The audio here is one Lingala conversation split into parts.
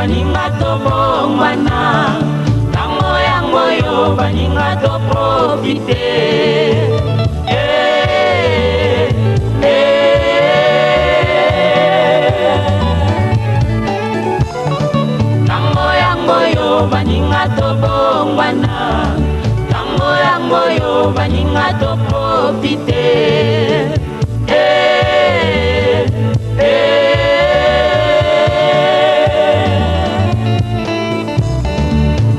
baninga tobongwana, tango yango oyo baninga toprofite. Eh, eh. Tango yango oyo baninga tobongwana, tango yango oyo baninga toprofite. Eh, eh.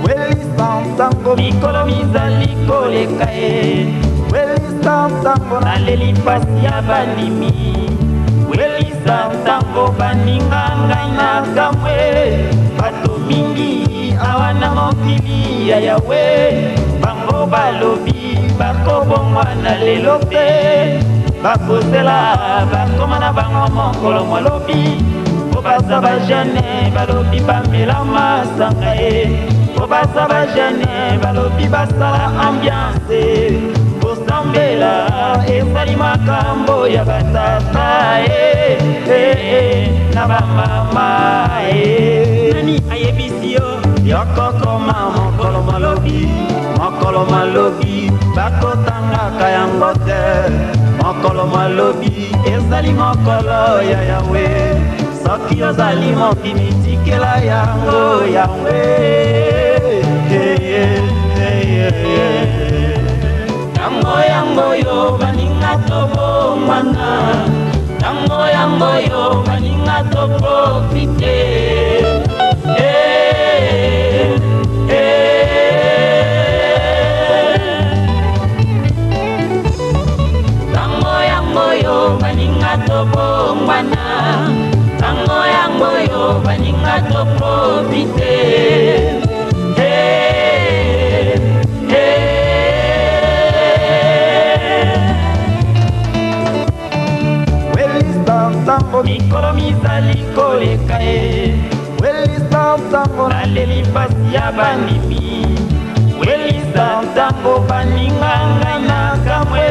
Welisa ntango Mikolo mizali koleka ye, welisa ntango naleli mpasi ya bandimi. Welisa ntango baninga ngai na kamwe, bato mingi awa na mokili ya Yawe, bango balobi bakobongwana lelo te, bakozela bakoma na bango mokolo molobi, po baza bajene balobi bamela masanga ye, po baza bajene balobi basala ambiance, kosambela ezali makambo ya batata ye, eh, eh, na bamama ye. Nani ayebisi yo yokokoma mokolo molobi, mokolo malobi bakotangaka yango te, mokolo malobi ezali mokolo ya Yawe, soki ozali mondimi tikela yango Yawe. Eh, eh, eh, eh. Tango yango yo baninga tobongwana, tango yango yo baninga toprofite. Eh, eh. Tango yango yo baninga tobongwana, tango yango yo baninga toprofite. Eh, eh. Welisa ntango Mikolo mizali koleka ye, welisa ntango naleli mpasi ya bandimi. Welisa ntango baninga ngai na kamwe,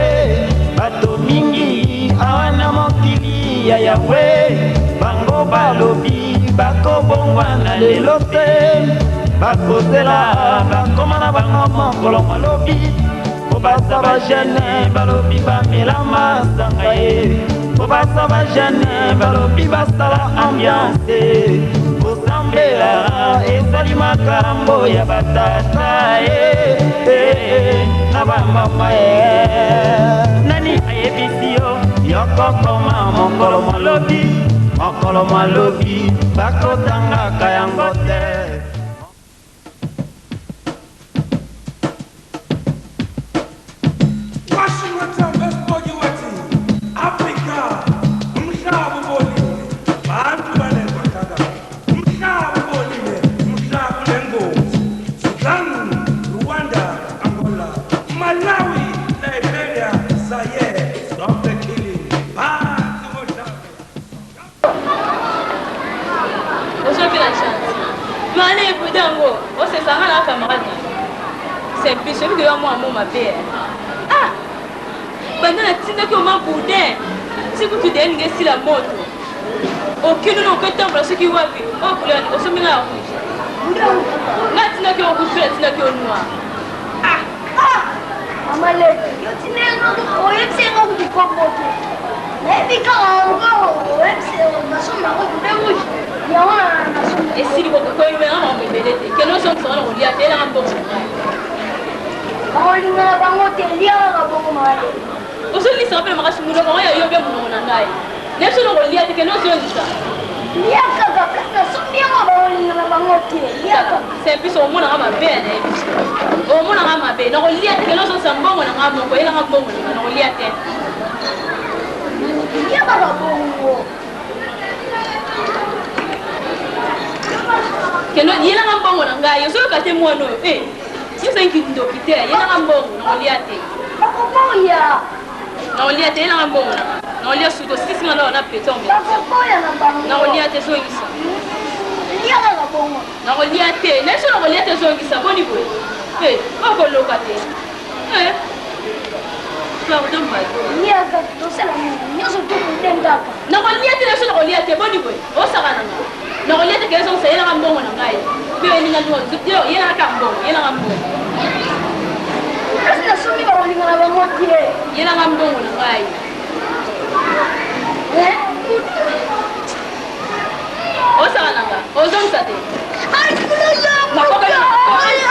bato mingi awa na mokili ya Yawe, bango balobi bakobongwana lelo te, bakozela bakoma na bango mokolo molobi, po baza bajene balobi bamela masanga ye, po baza bajene balobi basala ambiance, kosambela ezali makambo ya batata ye, eh, na bamama ye. Nani ayebisi yo yokokoma mokolo molobi, mokolo malobi bakotangaka yango te. Washington esipoki wathi Afrika umhlaba ubolile, bantu banenkohlakalo, umhlaba ubolile, umhlaba unengozi. Sudan, Rwanda, Angola, Malawi, Liberia, Zaire, stop the killing. Phansi ngodlame. Ozoki na chance mane ebuda yango osesanga na camarade na simplice oyebi koya mwa mo mabe. Ah, banda natindaki oma boudin ti kutu de elingi esila moto, okende na oketambola soki wapi oyo couleur osombi nga ya rouge, nga natindaki yo rouge, natindaki yo noir. Mama leki, yo tindenga oyebisi nga kutu kombo te, nayebi kaka yango oyebisi nasomba yango boudin rouge, yango nasomba. Esili koyebela makambo ebele te, kende ozongisanga na kolia te, elanga mbongo na ngai. Bakolinga na bango te, lia kaka bongo mama leki. Ozolisaka mpe na makasi monoko yango ya yo mpe monoko na ngai, nayebi so na kolia te, kende ozongisa. Lia kaka, place nasombi yango bakolinga na bango te, lia kaka. Simplice, omonaka mabe ya nayebi omonaka mabe nakolia te, kende ozongisa mbongo na ngai moko, yelanga mbongo na ngai, nakolia te. Lia kaka bongo. Kende yelanga mbongo na ngai, ozoyoka te mwana oyo e ozangi kindoki te, yelanga mbongo, nakolia te. Bakoboya. Nakolia te, yelanga mbongo na ngai, nakolia suto sisi nga na peton. Bakoboya na bango. Nakolia te, zongisa. Lia kaka bongo. Nakolia te, nayebi so nakolia te, zongisa. Boni boye e okoloka te. Pardon mbadi. Lia kaka, tosala nini nyonso tu boudin kaka. Nakolia te, nayebi so nakolia te. Boni boye osaka na nga. Nakolia te kende zongisa yelanga mbongo na ngai. Mpe oyebi nga ndenge yo yelanga kaka mbongo, yelanga mbongo. Kasi nasombi bakolinga na bango te. Yelanga mbongo na ngai. Eh? Osaka na nga, ozongisa te.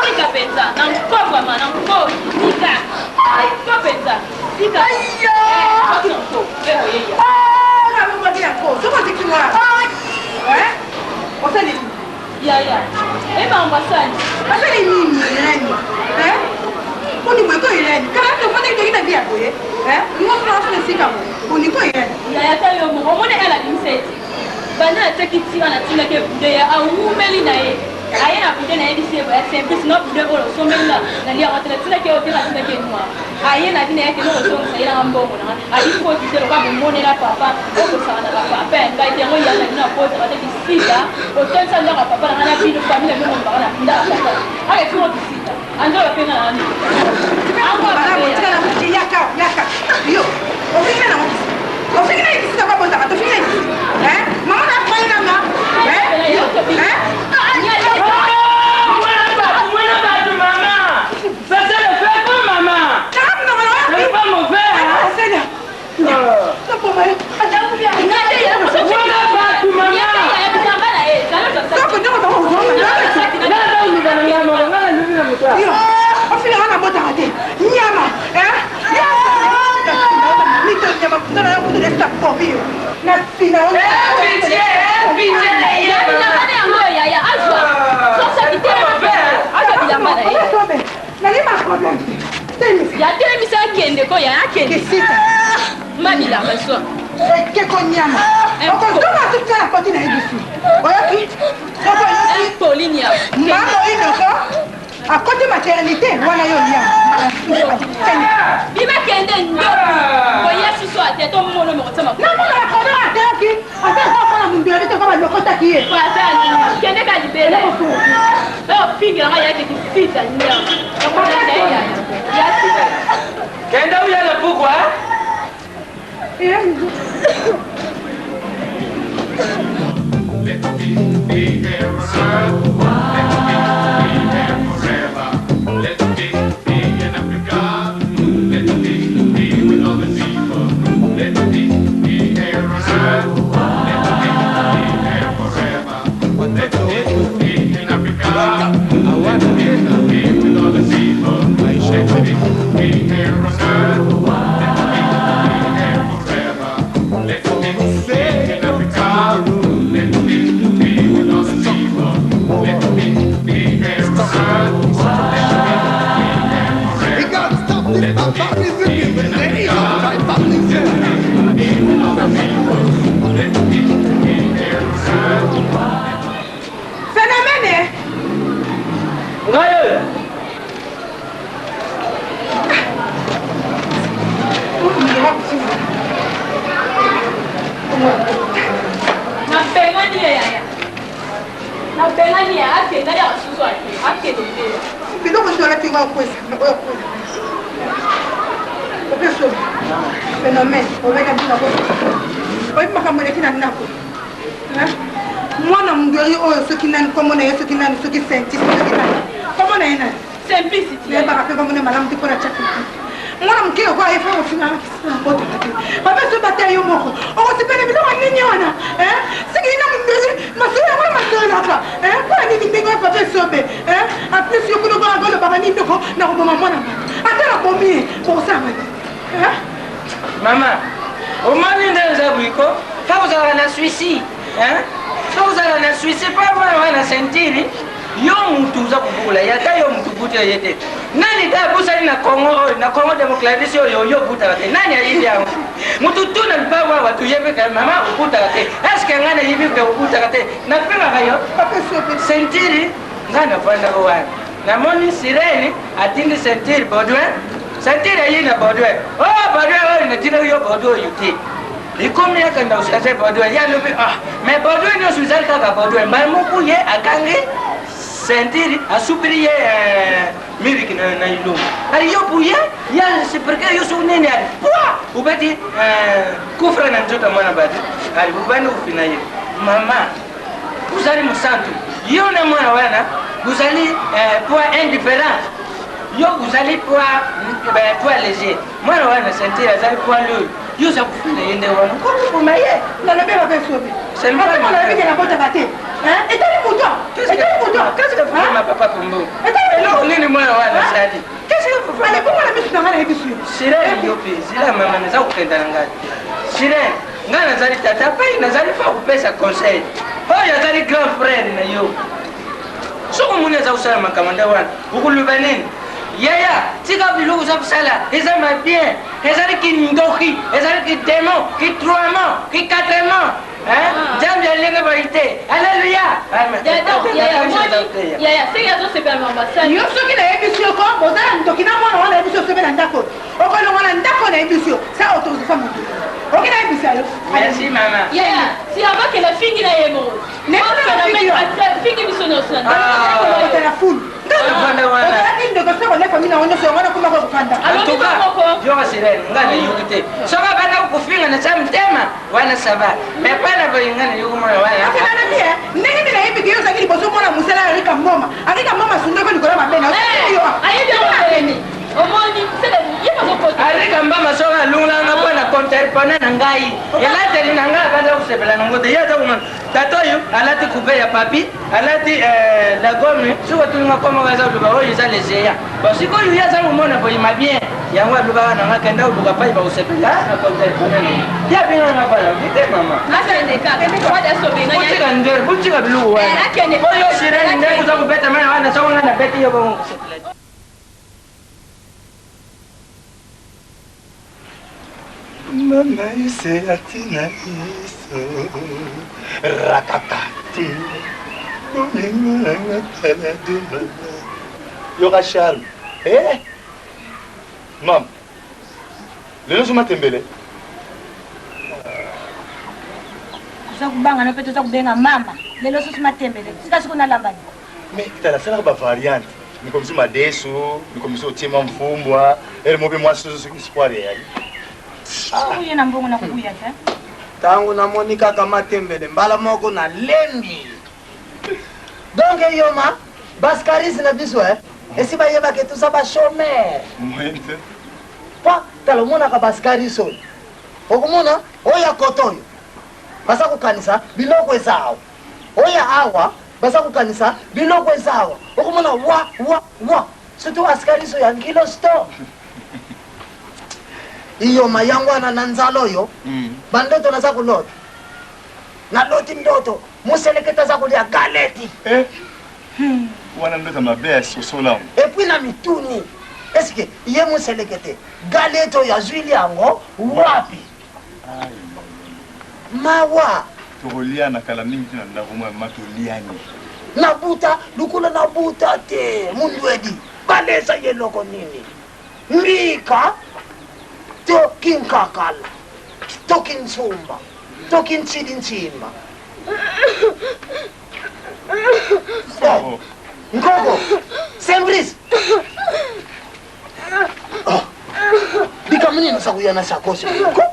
Tika mpenza, na nko vraiment, na nko, tika. Nko mpenza, tika. Eh, nko, mpe koyeya. Yaya, ebamba sani. Asali nini Irene? Hein? Boni boye ko Irene? Kala tofandaki toki na vie ya boye. Hein? Ngo sala sala esika boye. Boni ko Irene? Yaya ta yo moko omoni elle abimisa ye te. Banda natiaki ti wana natindaki ye bude ya awumeli na ye. Aye na bude nayebisi ye boya simplice na bude oyo osombeli nga nalia yango te natindaki ye oyo te natindaki ye noir. Aye na bino ye kende kozongisa ye nanga mbongo nanga abikoti te lokola bomonela papa okosaka na bapapa ya ngai te yango ya na bino akotaka te kisita otondisa ndako ya papa na ngai na bino famille na bino mobaka na ndako ya papa aka efingo kisita anzo bapenga na ngai yaka yaka yo ofingi na yango ofingi na kisita kwa botaka tofingi na kisita mama na kwai nanga Mwana bato mama Ça c'est le fait pas maman. C'est pas mauvais hein. Ofinga na botaka te nyama na fina. Nayeba problème te. Yatelemisa akende ko ya akende kisita ma bilamba so ekeko nyama okozonga tuka na koti na ye bisu oyoki soko oyoki Pauline ya mama oyinoko akoti maternité wana yo lia. Bima kende ndoki koya susu ate to mono moko tsama. Namona bakona ateyoki ata ezakona mundu yabi toko balokotaki ye. Kende ka libele oyo pingela ngai yake kisita nyama ya sita. Kende uya na pukwa. Let peace be here on earth. Let peace be here forever. Let peace be in Africa. Let peace be with all the people. Let peace be here on earth. Let peace be here forever. Let peace be in Africa. Let peace be with all the people. Let peace be here on earth. Let peace be here forever. Let peace be in Africa. Let peace be with all the people. Let peace be here on earth. Let peace be here forever. We gotta stop this barbarism in the name of tribalism. Let peace be with all the people. Let peace be here on earth. Phénomène. Ngai oyo. Nabengani ye yaya, nabengani ye akende aliaka susu ate akende te. Biloko nyonso olati ngo okwesa oyo kuna opeso phénomène obeka ntina oyebi makambo eleki na ndako. Mwana mundweri oyo soki nani kombo na ye soki nani soki sentisi soki nani kombo na ye nani. Simplicity. Nayebaka mpe kombo na ye malamu te mpona tiaka mwana moke lokola ye fo ofingaka kisina na botaka te bapeso bata yo moko okosepela biloko nini wana soki na mundweri masolo yango masololaka mpona nini ndenge oyo papa esobe en plus yo kuna okolaka olobaka nini ndoko na koboma mwana bato ata nabomi ye bokosala nini? Mama, omoni nde eza bwiko fa kozalaka na swisi fa kozalaka na swisi pa mwana wana sentiri yo mutu oza kobukula ye ata yo mutu buta ye te nani te abusani na Congo oyo na Congo démocratique oyo yo obutaka te nani ayibi yango mutu tu na lupango awa tuyebi ke mama obutaka te est-ce ngai nayibi ke obutaka te napengaka yo sentiri ngai navandaka wana namoni sirene atindi sentiri Baudouin sentiri ayi na Baudouin o Baudouin oyo natindaki yo Baudouin oyo te ekomi akenda kochasse Baudouin ye alobi ah mais Baudouin nyonso ezali kaka Baudouin mbala moko ye akangi sentiri asupili ye miliki na ilongo ali yo buye ya siperke yo soki nini ali pwa ubeti kufra na nzoto ya mwana bato ali ubandi kofina ye mama. Ozali mosantu. Yo na mwana wana bozali eh, poids indifférent. Yo ozali poids eh, poids léger. Mwana wana ceinture azali poids lourd. Yo oza kofunda ye nde wana okokoboma ye. Nalobi papa esobe. C'est pas Papa nalobi ke nabotaka te. Hein? Etali moto. Etali moto. Qu'est-ce que vous faites, ma papa Pumbu? Eloko nini mwana wana asali? Qu'est-ce que vous faites? Ale bongo na miso na ngai nayebi biso yo. Sirène yo mpe zila mama naza kokenda na ngai. Sirène, ngai nazali tata mpe nazali fa kopesa conseil. Oyo azali grand frère na yo. Soki omoni aza kosala makambo nde wana, okoloba nini? Yaya, tika biloko oza kosala, eza mabien, ezali kindoki, ezali kidemon, kitroiement, kikatrement. Nzambe alingi boyi te. Aleluya. Yo soki nayebisi yo ko boza na ndoki na mwana wana nayebisi yo sobe na ndako okolongwa na ndako nayebisi yo sa autorisation motu oki nayebisa yo. Merci mama. Yaya, si abakela fingi na ye moko. Fingi biso nyonso na ndako. Na fulu. Ozalaki ndeko soki kolia famille nango nyonso yango wana okoma kofanda. Yoka sirene, ngai nayoki te. Soki abanda kofinga na sa motema wana ça va. Mais pas na boye ngai nayoki mwana wana. Kasi nalobi e ndenge nini nayebi ke yo ozalaki liboso mwana mosala ya Rika Mboma. Rika Mboma asundaki likolo ya mabe na yo. Ayebi yango omoni ye bazokota. Arika Mbama soki alungolanga mpo na conterpone na ngai elateli na ngai abanda kosepela nango te. Ye aza komona tata oyo alati coupe ya papi, alati la gomme, soki otuninga komoko aza koloba oyo eza le géant. Bon sikoyo ye aza komona boyima bien yango alobaka na ngai kenda koluka pai bakosepela na conterpone na ye. Ye abengaka bana te mama. Botika nde botika biloko wana. Oyo sirene ndenge oza kobeta mai wana soki ngai nabeti yo bongo kosepela. Mama ise atina iso rakata ti bolingo nanga tala de mama yoka charme eh mama lelo so matembele Toza kubanga no mpe toza kubenga mama lelo susu matembele sika siko nalambani. Mais tala salaka ba variante mikomiso madesu mikomiso otie mwa mfumbwa ere mope mwa soso soki espoir eyali. Oye na mbongo na kubuya te. Ntango namoni kaka matembele mbala moko nalembi. Donc eyoma baskaris na biso eh, esi bayebaka toza ba chômeur. Moyen te. Pa tala omonaka baskaris oyo okomona oyo ya koto oyo baza kokanisa biloko eza awa, oyo ya awa baza kokanisa biloko eza awa, okomona wa wa wa surtout askaris oyo ya nkilo store iyoma yango wana na nzala oyo bandoto naza kolota naloti ndoto moselekete aza kolia galeti eh? Wana ndoto mabe ya sosola. Epuis na mituni eske ye moselekete galeti oyo azwili yango wapi? Mawa tokoliana kala mingi te na ndako mwa mama toliani nabuta lukula nabuta te mundwedi balesa ye eloko nini mbika to kinkakala to kinsumba to kintsilinsimba. Oh, nkoko sembris oh, likambo nini oza koya na sakosi ko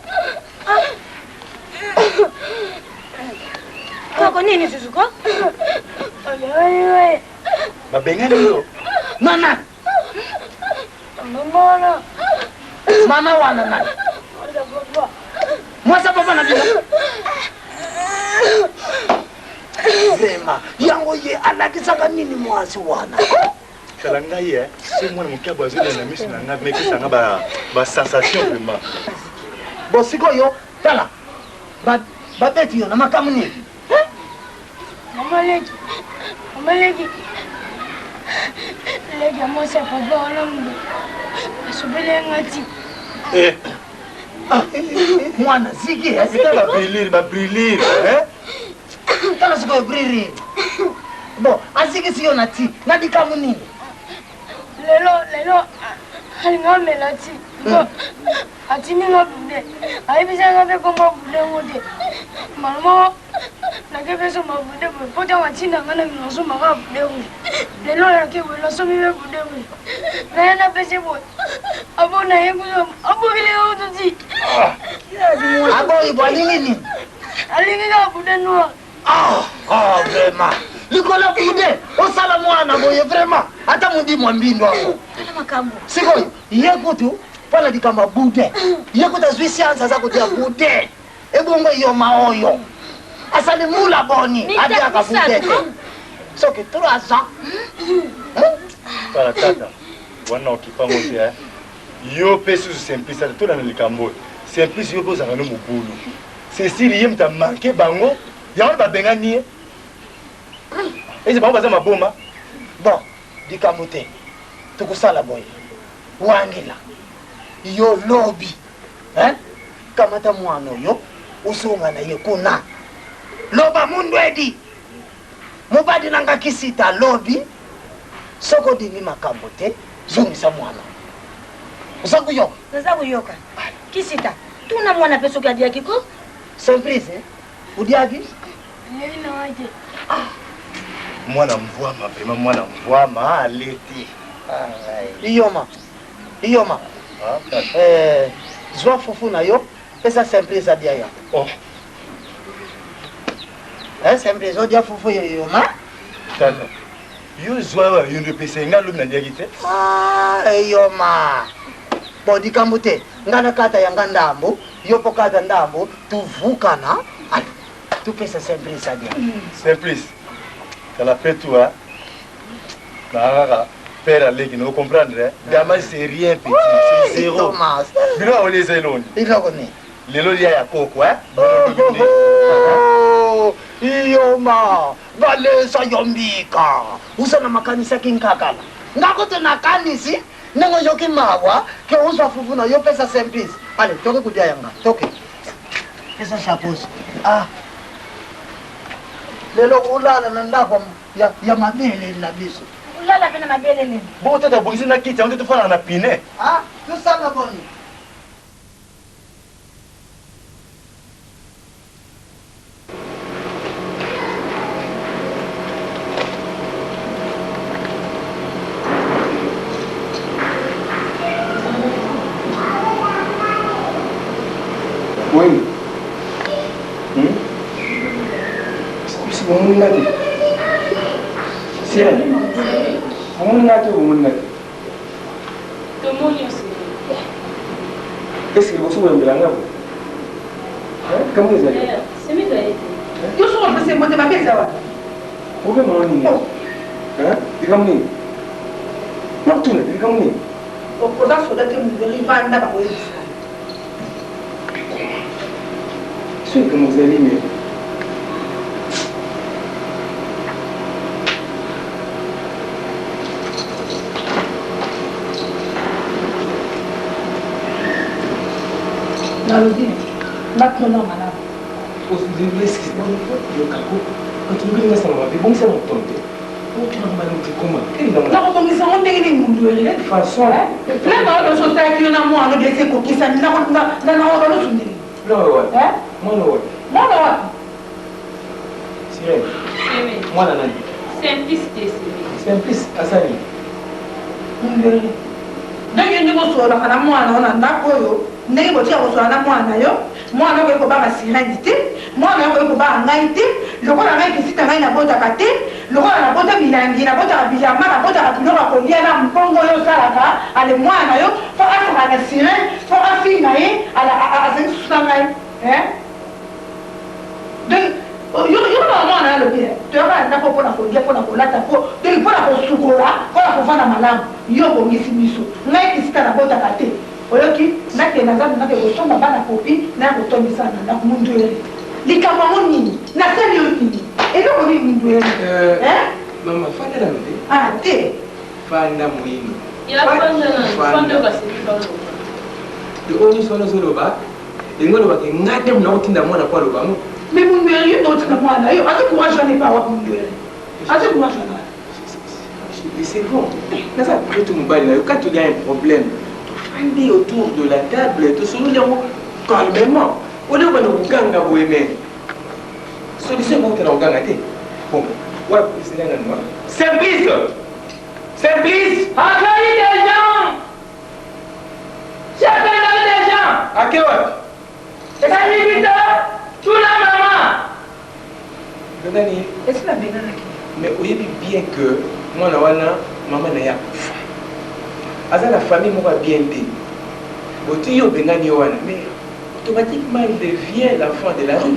Koko nini susu ko? Babengani yo nana Mama wana. Mama wana nani? Mwasa papa na bino. Vraiment, yango ye alakisaka nini mwasi wana? Tala ngai eh, so mwana moke abo azolela na miso na ngai, mais epesa nga ba ba sensation vraiment. Bon sikoyo tala babeti yo na makambo nini? Mama leki, mama leki, leki ya mwasi ya papa wana mbo asopeli ye nga ti. Eh. Mwana ziki eh, ba brilire, ba brilire, eh? Tala sikoyo brilire. Bon, azikisi yo na ti, na likambo nini? Lelo, lelo, alinga amela ti. Bon, atindi nga bude, ayebisi nga mpe kombo bude yango te. Mbala moko, nake mpe somba bude boye, po ntango atinda nga na nasomba kaka bude rouge. Lelo nake boye, nasombi mpe bude rouge. Naye napesi boye, abo naye kusomba, abokeli nga kutu ti. Aboyi bo alingi nini? Alingi kaka bude noir. Ah, ah, vraiment likolo bude osala mwana boye vraiment ata mondimo ya mbindo yango sikoyo ye kutu mpo na likambo ya bude ye kutu azwi sianse aza kotia bude ebongo eyoma oyo asali mula boni abiaka bude te soki 3 ans. Tala tata wana okipango te eh. Yo pe susu Simplice ata tolanda likambo oyo. Simplice yo pe ozalaka no mobulu. Cecile ye moto a manque bango yango wana babengani ye. Ese bango baza maboma. Bon likambo te tokosala boye wangila yo lobi hein kamata mwana oyo ozonga na ye kuna loba mundwedi Mobali na nga kisita lobi soki odimi makambo te zongisa mwana oza koyoka? Naza koyoka kisita tuna mwana pe soki adiaki ko. Surprise eh? Odiaki? Ndenge na nga te. Mwana mvuama vraiment mwana mvuama alete. Iyoma iyoma eh, zwa fufu na yo pesa surprise adia ya. Oh. Eh, sempre ezodia fufu yo ma. Tata, yo zwa wa yo nde pesa nga lobi naliaki te. Ah, eyoma. Bon likambo te, nga nakata ya nga ndambo, yo po kata ndambo, tuvukana, allez, tupesa Simplice adia. Simplice, tala pe tu hein. Na kaka père aleki no comprendre hein. Damage c'est rien petit, c'est zéro. Thomas. Bino aoleza eloni. Eloko nini? Lelo lia ya koko eh. Oh, iyoma balesa yo mbika uza na makanisi ya kinkakala nga kutu nakanisi ndenge oyoki mawa ke ozwa fufu na yo pesa simplice ale toke kudia yanga toke pesa chapeau ah lelo olala na ndako ya, ya mabele na biso olala mpe na mabele nini bongo tata obongisi na kiti yango te tofandaka na pine ah tosala boni Oui. Hmm? C'est bomoni nga te. Sirène. Bomoni nga te, bomoni nga te. Tomoni yo sikoyo. Est-ce que liboso boyambela nga boye? Likambo ezali. Semika ye te. Yo soki opesi mbote mabe eza wapi? Problème yango nini? Likambo nini? Nakotuna te likambo nini? Oza soda te mundeli vanda bakoyebisa. Soki likambo ezali me Nalobi natuna malamu. Nakobongisa yango ndenge nini mundueri? Plan na yo nyonso osalaki yo na mwana oyo esi ekokisami nakoloba losu ndenge Mwana wapi? Mwana wapi? Sirène. Mwana nani? Simplice te Sirène. Simplice asali. Mundueri. Donc yo ndenge osololaka na mwana oyo na ndako oyo, ndenge botika kosolola na mwana na yo, mwana okoki kobanga sirene te, mwana oyo akoki kobanga ngai te, lokola ngai kisita ngai nabotaka te, lokola nabota milangi, nabotaka bilamba, nabotaka biloko ya kolia na mbongo oyo osalaka, ale mwana na yo fo asaka na sirene, fo afinga ye, ala azali susu na ngai. Hein? Donc yo yo na mwana na lobi eh, toyaka na ndako mpo na kolia mpo na kolata mpo donc mpo na kosukola mpo na kovanda malamu yo obongisi biso ngai kisita nabotaka te oyoki nakende naza nake kosomba bana popi naya kotondisa na ndako munduere likambo yango nini nasali yo nini eloko nini munduere eh? Mama fanda nanu te. Ah te. Fanda moyindo. Ya fanda nanu, fanda kasi baloba. Oyo nyonso wana ozoloba Elingi oloba ke nga nde mutu nakotinda mwana po aloba yango? Mais Mundueri yo nde otinda mwana na yo azwi courage wana epa wapi Mundueri azwi courage wana wapi? Mais c'est bon naza après tout mobali na yo quand il y a un problème tofandi autour de la table tosololi yango calmement au lieu obanda koganga boye mais solution ekouta na koganga te bon wapi zela nanu Simplice Simplice Accueilli des gens Chef de des gens. Ake wapi? Ezali bito tuna mama. Obengani ye? Esi nabenganaki. Mais oyebi bien que mwana wana mama na ye akufa. Aza na famille moko ya bien te. Oti yo obengani ye wana mais automatiquement il devient l'enfant de la rue.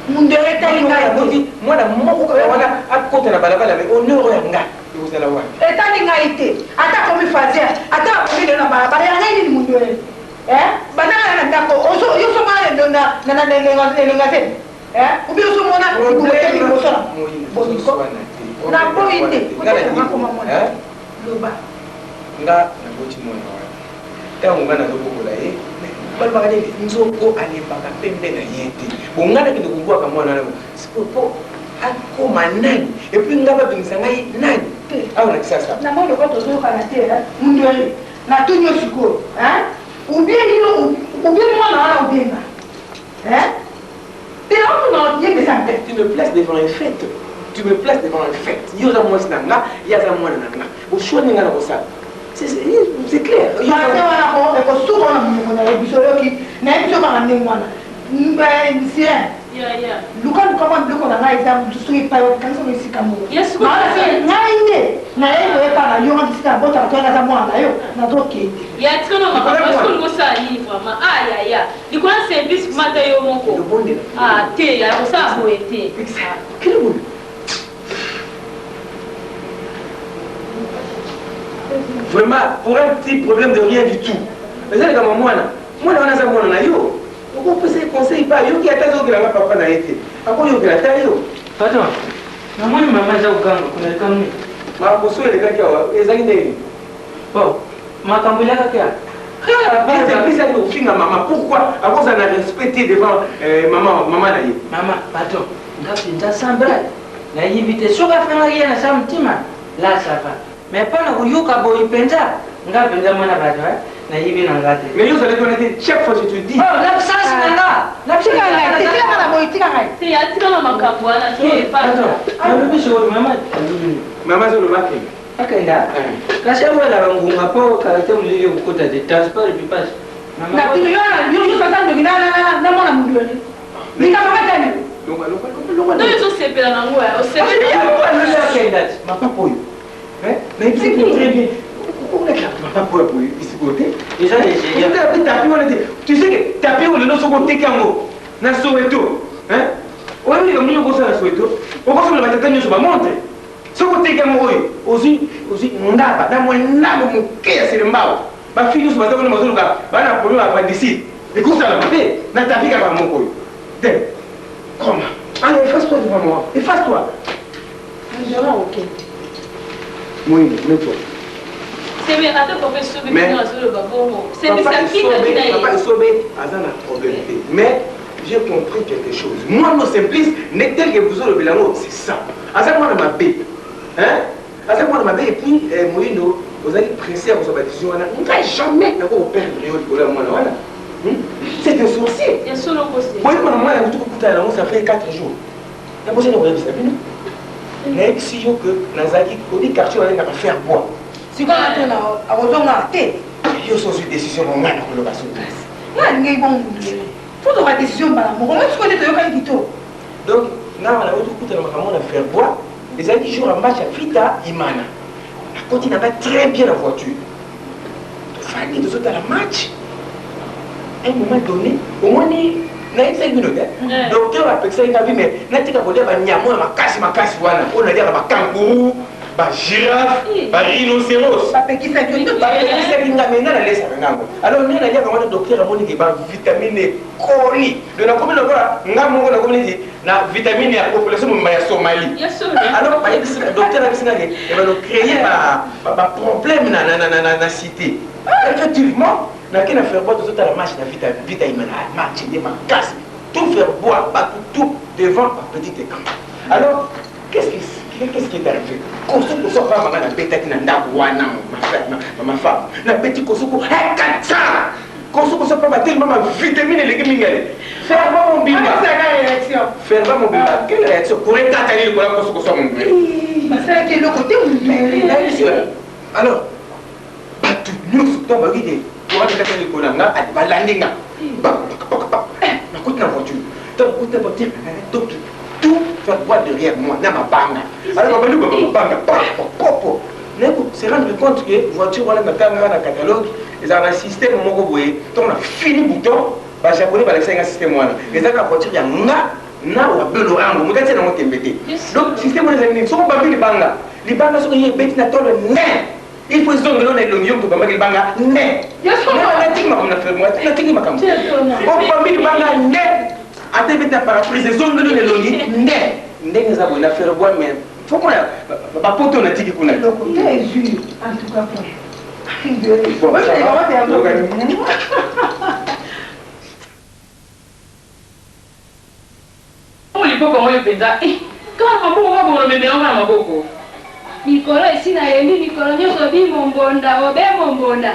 Mundele etali ngai te. Mwana moko kaka wana akota na balabala mais honneur oyo ya nga ekozala wapi? Etali ngai te. Ata akomi fazer, ata akomi lelo na balabala ya ngai nini mundele? Eh? Banda ngai na ndako, ozo yo so mwana na na na elenga te. Eh? Ou bien ozo mona libumu eteli liboso na boni ko? Naboyi te. Kotelema koma mwana. Loba. Nga naboti mwana wana. Ntango nga nazobokola ye, balobaka nini? Nzoko alembaka pembe na ye te. Bon nga nakende kobwaka mwana wana po akoma nani? Et puis nga babimisa ngai nani? Awa na Kisasa. Na moni lokola tozoyokana te, Mundweri. Natuni yo sikoyo, hein? Ou bien yo, ou bien mwana wana ou bien nga. Hein? Te naotuna yebisa nte. Tu me places devant un fait. Tu me places devant un fait. Yo oza mwasi na nga, ye aza mwana na nga. Boshwa nini nga nakosala? C'est clair. Français wana ko ekosuka wana monoko na ye biso oyoki nayebi biso kaka ndenge wana sirene luka luka mwa biloko na ngai eza soki epai wapi kanisa ngo esika moko ngai nde naye koyeba na yo nga bisika na botaka toyaka aza mwana na yo nazokende ya tika na makambo est-ce que olingi osala nini vraiment ah yaya likolo ya service vraiment ata yo moko ah te ya kosala boye te. Vraiment, pour un petit problème de rien du tout. Eza likambo mwana. Mwana wana aza mwana na yo. Okopesa ye conseil pa yoki ata azokela nga papa na ye te. Akoyokela ata yo. Pardon. Namoni mama aza koganga kuna likambo nini? Makoso elekaki awa ezali ndenge nini? Bon, makambo elekaki awa. Simplice ali kofinga mama pourquoi akozala na respect te devant euh, mama mama na ye. Mama, pardon. Nga mpenza sans blague. Nayebi te soki afingaki ye na sa mtima là ça va. Mais mpo na koyoka boye mpenza nga mpenza mwana bato eh, nayebi na nga te. Mais yo ozalaki wana te chaque fois je te dis. Oh, l'absence na nga. L'absence na nga. Tika nga na boye, tika ngai. Te atika na makambo wana te. Pardon. Nalobi sikoyo mama alobi nini? Mama azoloba akende. Akenda? Kasi awela bangunga mpo kala te molili ekokota te. Transport epi pasi. Na tuni yo na yo yo aza ndoki na na na mwana mundwele. Likambo katani. Longa longa longa longa. Ndoki ozosepela nango ya osepela. Akenda ti mapapa oyo. Nayebisi très bien. Mapapa oyo boye isiko te. Eza Nigeria. Eza tapi wana te. Tu sais que tapi oyo lelo soki oteki yango na Soweto. Hein? Oyebi likambo nini okosala na Soweto? Okosomela batata nyonso ba montre. Soki oteki yango oyo ozwi ozwi ngaba na mwa ndambo moke ya selembao. Ba filles nyonso baza kuna bazoluka ba na problème ya appendicite. Ekosala mabe na tapi kaka moko oyo. Te. Koma. Allez, efface-toi devant moi. Efface-toi. Nzela okende. Moyindo, mets-toi. Sebe ata papa esobe Mais- bino azoloba bongo. Sebe Papa sakita Esobe, na ye. Papa Esobe aza na problème te. Mais j'ai compris quelque chose. Moi, non simplice, n'est tel que vous olobela yango, c'est ça. Aza mwana mabe. Hein? Aza mwana mabe et puis eh, Moyindo ozali pressé ya kozwa ba décision wana. Ngai jamais nako koperdre yo likolo ya mwana wana. Hmm? C'est un sorcier. Ya solo kosi. Boye mwana mwana yango tokokutana nango ça fait 4 jours. Nabosani koyebisa bino. Nayebisi yo que nazalaki obi quartier balengaka faire bois. Sikoyo natuna akozonga te. Yo so ozwi décision bongo ngai nakoloba so te. Ngai alingaki bongo mundele. Faut tozwa décision mbala moko. Moi sikoyo nde toyokani kitoko. Donc nga wana nauti kokutana makambo na faire bois ezalaki jour ya match ya Vita Imana. Nakoti na ngai très bien na voiture. Tofandi tozotala match. À un moment donné, omoni nayebisaki bino te docteur apekisaki ngai bi mais natika kolia banyama ya makasi makasi wana oyo naliaka bakangourou bagirafe barhinocéros Bapekisaki yo. bapekisaki ngai mais ngai nalesaka ngango alors ndenge naliaka wana docteur amoni ke bavitamine ekoli donc nakomi lokola nga moko nakomi neti na vitamine ya population mobimba ya Somalie Ya solo. alors bayebisi docteur ayebisi nga ke ebano créer baproblème na cité effectivement nake na faire bois tozotala match na vita vita imana match nde makasi tout faire bois bato tout devant ba petit écran alors qu'est-ce qui est arrivé koso koso pamba nga nabetaki na ndako wana ma femme nabeti koso ko ekatsa koso koso pamba tellement ma vitamine eleki mingi ale faire bois mobimba Asaka réaction. faire bois mobimba quelle réaction pour ekatani likolo ya koso koso mobimba Basalaki eloko te mundele. alors bato nyonso to bayoki te towatikaka likolo na nga balandi nga nakoti na voiture ntango nakoti na voiture donc tout Faire bois derrière moi na mabanga. Alors babandi kobamba mabanga pa kopo, naye se rendre compte que voiture wana natangaka na catalogue, ezalaka na système moko boye. Ntongo na fini bouton, Bajaponais balakisaki nga système wana. Ezalaka voiture ya nga na wabelo yango, moto atia nango tembe te. Donc système wana ezali nini? Soki obambi libanga, libanga soki ye ebeti na tolo ne, il faut ezongela na elongi yo moto obambaki libanga ne. Natiki makambo na fermo, natiki makambo. Obambi libanga ne, ata ebeti na pare-brise, ezongeli na elongi nde. Ndenge eza boye na ferbois, mais faut mona bapoto natiki kuna. Te ezwi en tout cas. Bon, ça va. Liboko yango yo mpenza, kaka maboko kaka bokolomemela ngo na maboko. Mikolo esi nayembi, mikolo nyonso bimombonda obe mombonda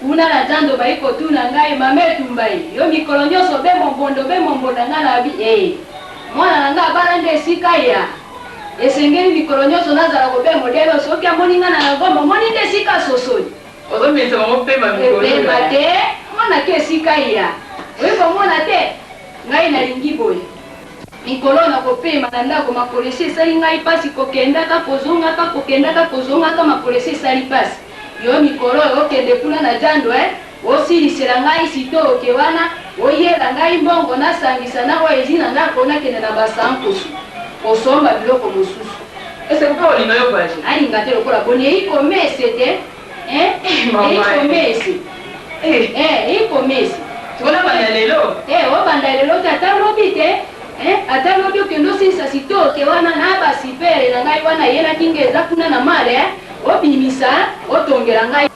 kuna na zando. Bayi kotuna ngai: "Mama Etumba ye, yo mikolo nyonso obe mombonda, obe mombonda." Ngai na bi e mwana na ngai abala nde esika ya esengeli mikolo nyonso nazala kobe modele. Soki amoni ngai na nagomba, omoni nde esika sosoli. Ozomisa bango pema mikolo. Epema te, mwana ke esika ya oyi komona te. Ngai nalingi boye, mikolo na kopema na ndako, makolo esi esali ngai mpasi, kokendaka kozongaka, kokendaka kozongaka, makolo esi esali mpasi. Yo mikolo oyo okende kuna na jando e, osilisela ngai sito oke wana, oyela ngai mbongo, nasangisa na oyo ezi na ndako, nakende na basankusu kosomba biloko mosusu. Ese mpe olinga yo voyage? Alinga te lokola boni eikomese te. Eikomese, eikomese. Tikona banda lelo. Obanda lelo te, ata lobi te, ata lobi okende osilisa sitoke wana na basipere na ngai wana eyelaki nge eza kuna na male, obimisa otongela ngai.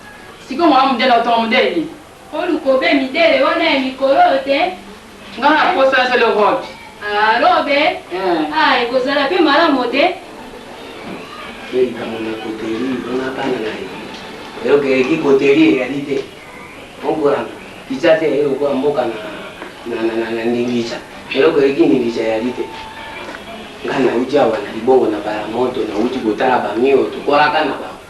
Sikoyo mwa modele, otonga modele nini? Oluka obe midele wana ya mikolo oyo te. Nga na posa nasali robe. Robe ekozala mpe malamu te. Likambo na koteli mpona bana na ye, eloko eleki koteli eyali te. Okolanda Kinshasa eyei lokola mboka na ndingisa, eloko eleki ndingisa eyali te. Ngai nauti awa na libongo na balamoto, nauti kotala bami oyo tokolaka na bango.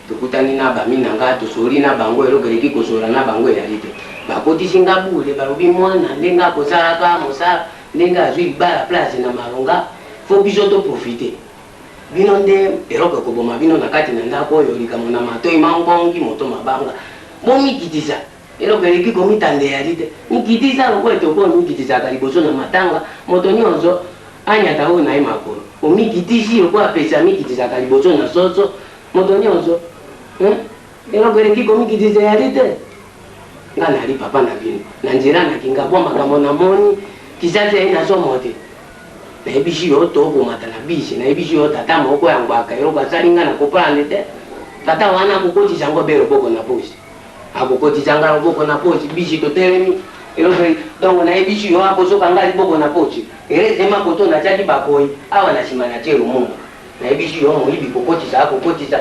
Tokutani na bami na ngai, tosoli na bango, eloko eleki kosola na bango eyali te. Bakotisi nga bule, balobi mwana ndenge akosalaka mosala, ndenge azwi libala place na malonga, faut biso toprofite. Bino nde eloko ekoboma bino na kati na ndako oyo, likambo na matoi mangongi moto mabanga. Bomikitisa, eloko eleki komitanda eyali te. Mikitisa lokola etoko oyo mikitisaka liboso na matanga, moto nyonso anyata oyo na ye makolo. Omikitisi lokola pesa mikitisaka liboso na soso, moto nyonso. Eloko eleki komikitisa eyali te. Nga nali papa na bino na nzela na Kingabwa, makambo namoni Kinshasa ye nasomo te. Nayebisi yo, tokomata na bisi, nayebisi yo, tata moko ya ngwaka, eloko asali nga na koprendre te. Tata wana akokotisa yango be loboko na posi, akokotisa nga loboko na posi. Bisi totelemi, eloko donc nayebisi yo, akozoka nga liboko na posi. Heureusement koto natiaki bakoyi awa na nsima, natie lumumba. Nayebisi yo, moyibi kokotisa, akokotisa,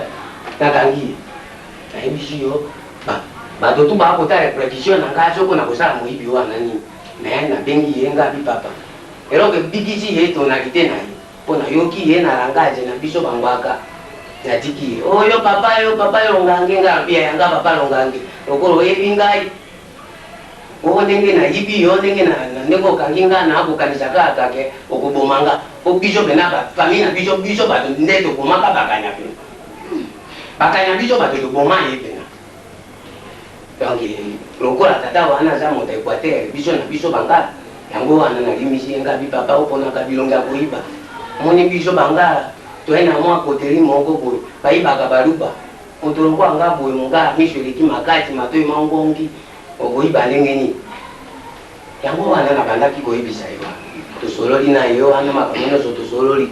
nakangi ye. Nayebisi yo, bato tu bakotala répercussion na ngai soko na kosala moyibi wana nini. Me nabengi ye, nga bi papa, eloko ebikisi ye tonalité na ye, mpo nayoki ye na langage na biso bangwaka. Natiki ye oyo papa, yo papa longange, nga bia yanga papa longange, lokola oyebi ngai oo ndenge nayibi yo, ndenge ndenge okangi nga, nakokanisa kaka ke okoboma nga, po biso mpena bafamille na biso, biso bato nde tobomaka bakanya pena, bakanya biso bato toboma ye pena. Donc lokola tata wana aza moto ya Équateur, biso na biso bangala, yango wana nalimisi ye. Nga bi papa, oponaka bilongi ya koyiba. Moni biso bangala toye na mwa koteli moko boye, bayibaka baluba. Moto lokola nga boye, mongala, miso eleki makasi, matoi mangongi, okoyiba ndenge nini? Yango wana nabandaki koyebisa ye wana, tosololi na ye wana makambo nyonso tosololi.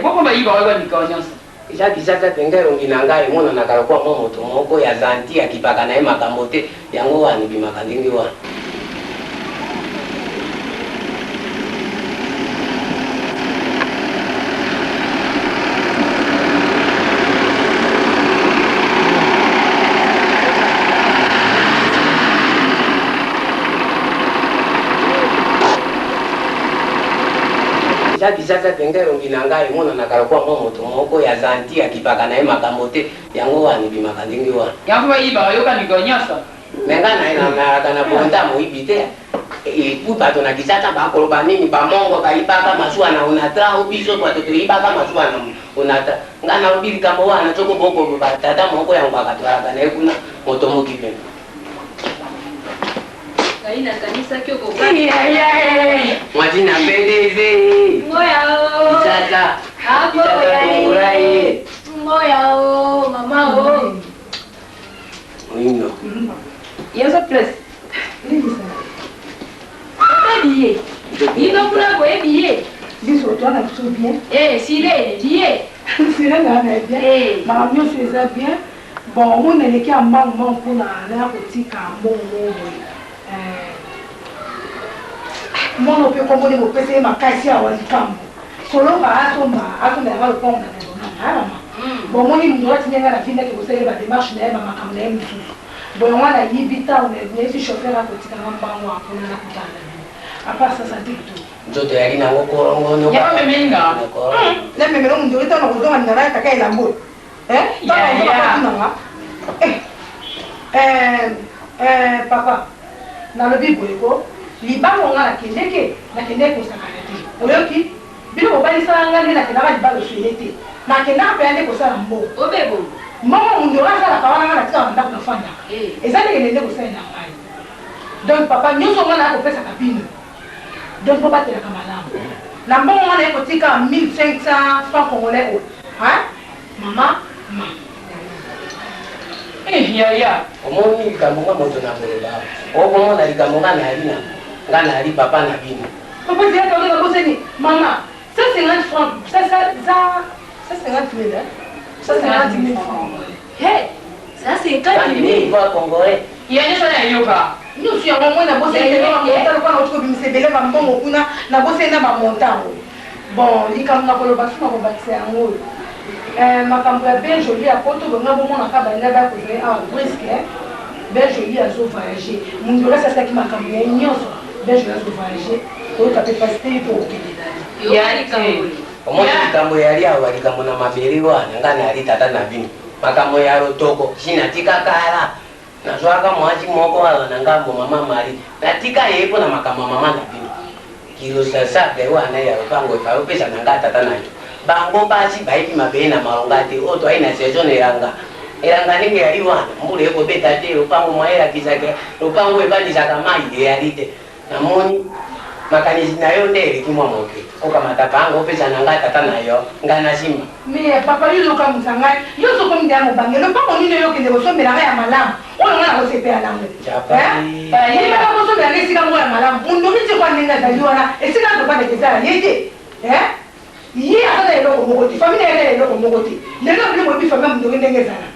Boko bayibaka yoka mikolo nyonso. Eza Kinshasa mpenza. Elongi na ngai emonanaka lokola mwa moto moko ya zanti, akipaka na ye makambo te. Yango wana ebimaka ndenge wana. Eza Kinshasa mpenza. Elongi na ngai emonanaka lokola mwa moto moko ya zanti, akipaka na ye makambo te. Yango wana ebimaka ndenge wana. Yango bayibaka yoka mikolo nyonso. Me ngai nalaka na bonta moyibi te. Epuis bato na Kisasa bakoloba nini? Bamongo bayibaka masuwa na Onatra o biso bato toyibaka masuwa na Onatra. Nga nalobi likambo wana soko bokoloba tata moko ya ngwaka toalaka na ye kuna moto moki bino. Ngai nakanisaki okoka. Mwasi na PDG. Ngoya o. Kisasa. Aboya Kisasa tongola ye. Ngoya o, mama o. Oyindo. Yezo place. Oyebi ye. Bino kuna boyebi ye. Biso toza na biso bien. Eh, sirene ye. Sirene wana ye bien. Makambo nyonso eza bien. Bon, omoni eleki ya mbangu mbangu mpona naya kotika mbongo moko boye. Mwana mpe kombo nde bopesa ye makasi awa likambo. Soloka asomba asomba yanga lopango na raisonnant. Ah mama. Bon, omoni moto atindi nga na ville nake kosala ye ba démarche na ye ba makambo na ye mosusu. Bon, yango wana nayibi ntango nayebisi chauffeur akotika nga mbangu awa mpona nakutana na bino. À part ça, santé kitoko. Nzoto yali nango korongono. Yango memeli nga. Na memelo mondori ntango nakozonga nina nayataka elambo. Ntango nakozonga nanga. Papa, nalobi boye ko libango nga nakendeke nakendeke kosakana te. Oyoki? Bino bobalisaka nga nde nakendaka libala ofele te. Nakendaka mpenza nde kosala mbongo. Obebo. Mbongo mondori asalaka wana nga natikaka na ndako nafandaka. Eza ndenge nende kosalela ngai. Donc papa nyonso nga naya kopesaka bino. Donc bobatelaka malamu. Na mbongo nga naye kotika 1500 francs congolais oyo. Hein? Mama, ma. Eh, yaya. Omoni likambo nga moto na koloba. Okomona likambo nga nayali na nga nayali papa na bino. Papa zela pardon nabosani. Mama, 150 francs, ça ça ça 150 000 hein? 150 000 francs. Hey, 150 000 francs congolais. Ya nyonso na yoka. Nyonso yango moi nabosani te bamontant lokola nauti kobimisa ebele bambongo kuna nabosani na bamontant yango. Bon, likambo na koloba so na kobakisa yango oyo. Makambo ya Ben Jolie ya poto bonga bomonaka balinga baya kozwa ye awa brusque. Ben Jolie azo voyager. Mundolo asalaki makambo na ye nyonso. Ben Jolie azo voyager. Koyoka mpe pasi te ye mpo okende na ye. Ya te. Omoni likambo yali awa likambo na mabele wana nga nayali tata na bino. Makambo ya lotoko si natika kala. Nazwaka mwasi moko awa na ngambo mama Marie. Natika ye mpo na makambo ya mama na bino. Kilo sable wana ya lopango efa opesa na nga tata na yo. Bango basi bayebi mabele na malonga te oyo toyai na saison elanga. Elanga ndenge yali wana mbula ekobeta te lopango mwa elakisaka lopango evandisaka mai eyali te. Namoni makanisi na yo nde eleki mwa moke. Okamata panga opesa na nga tata na yo nga na nsima. Mais papa yo ozokamwisa ngai yo ozokomi deya mobange lopango nini oyo okende kosombela ngai ya malamu oyo ngai nakosepela nango yebaka kosombela ngai esika moko ya malamu mondori ti kwa ndenge azali wana esika azofandaka ezala ye te ye aza na eloko moko te famille na ye aza na eloko moko te lelo bino boyebi famille ya mondori ndenge ezala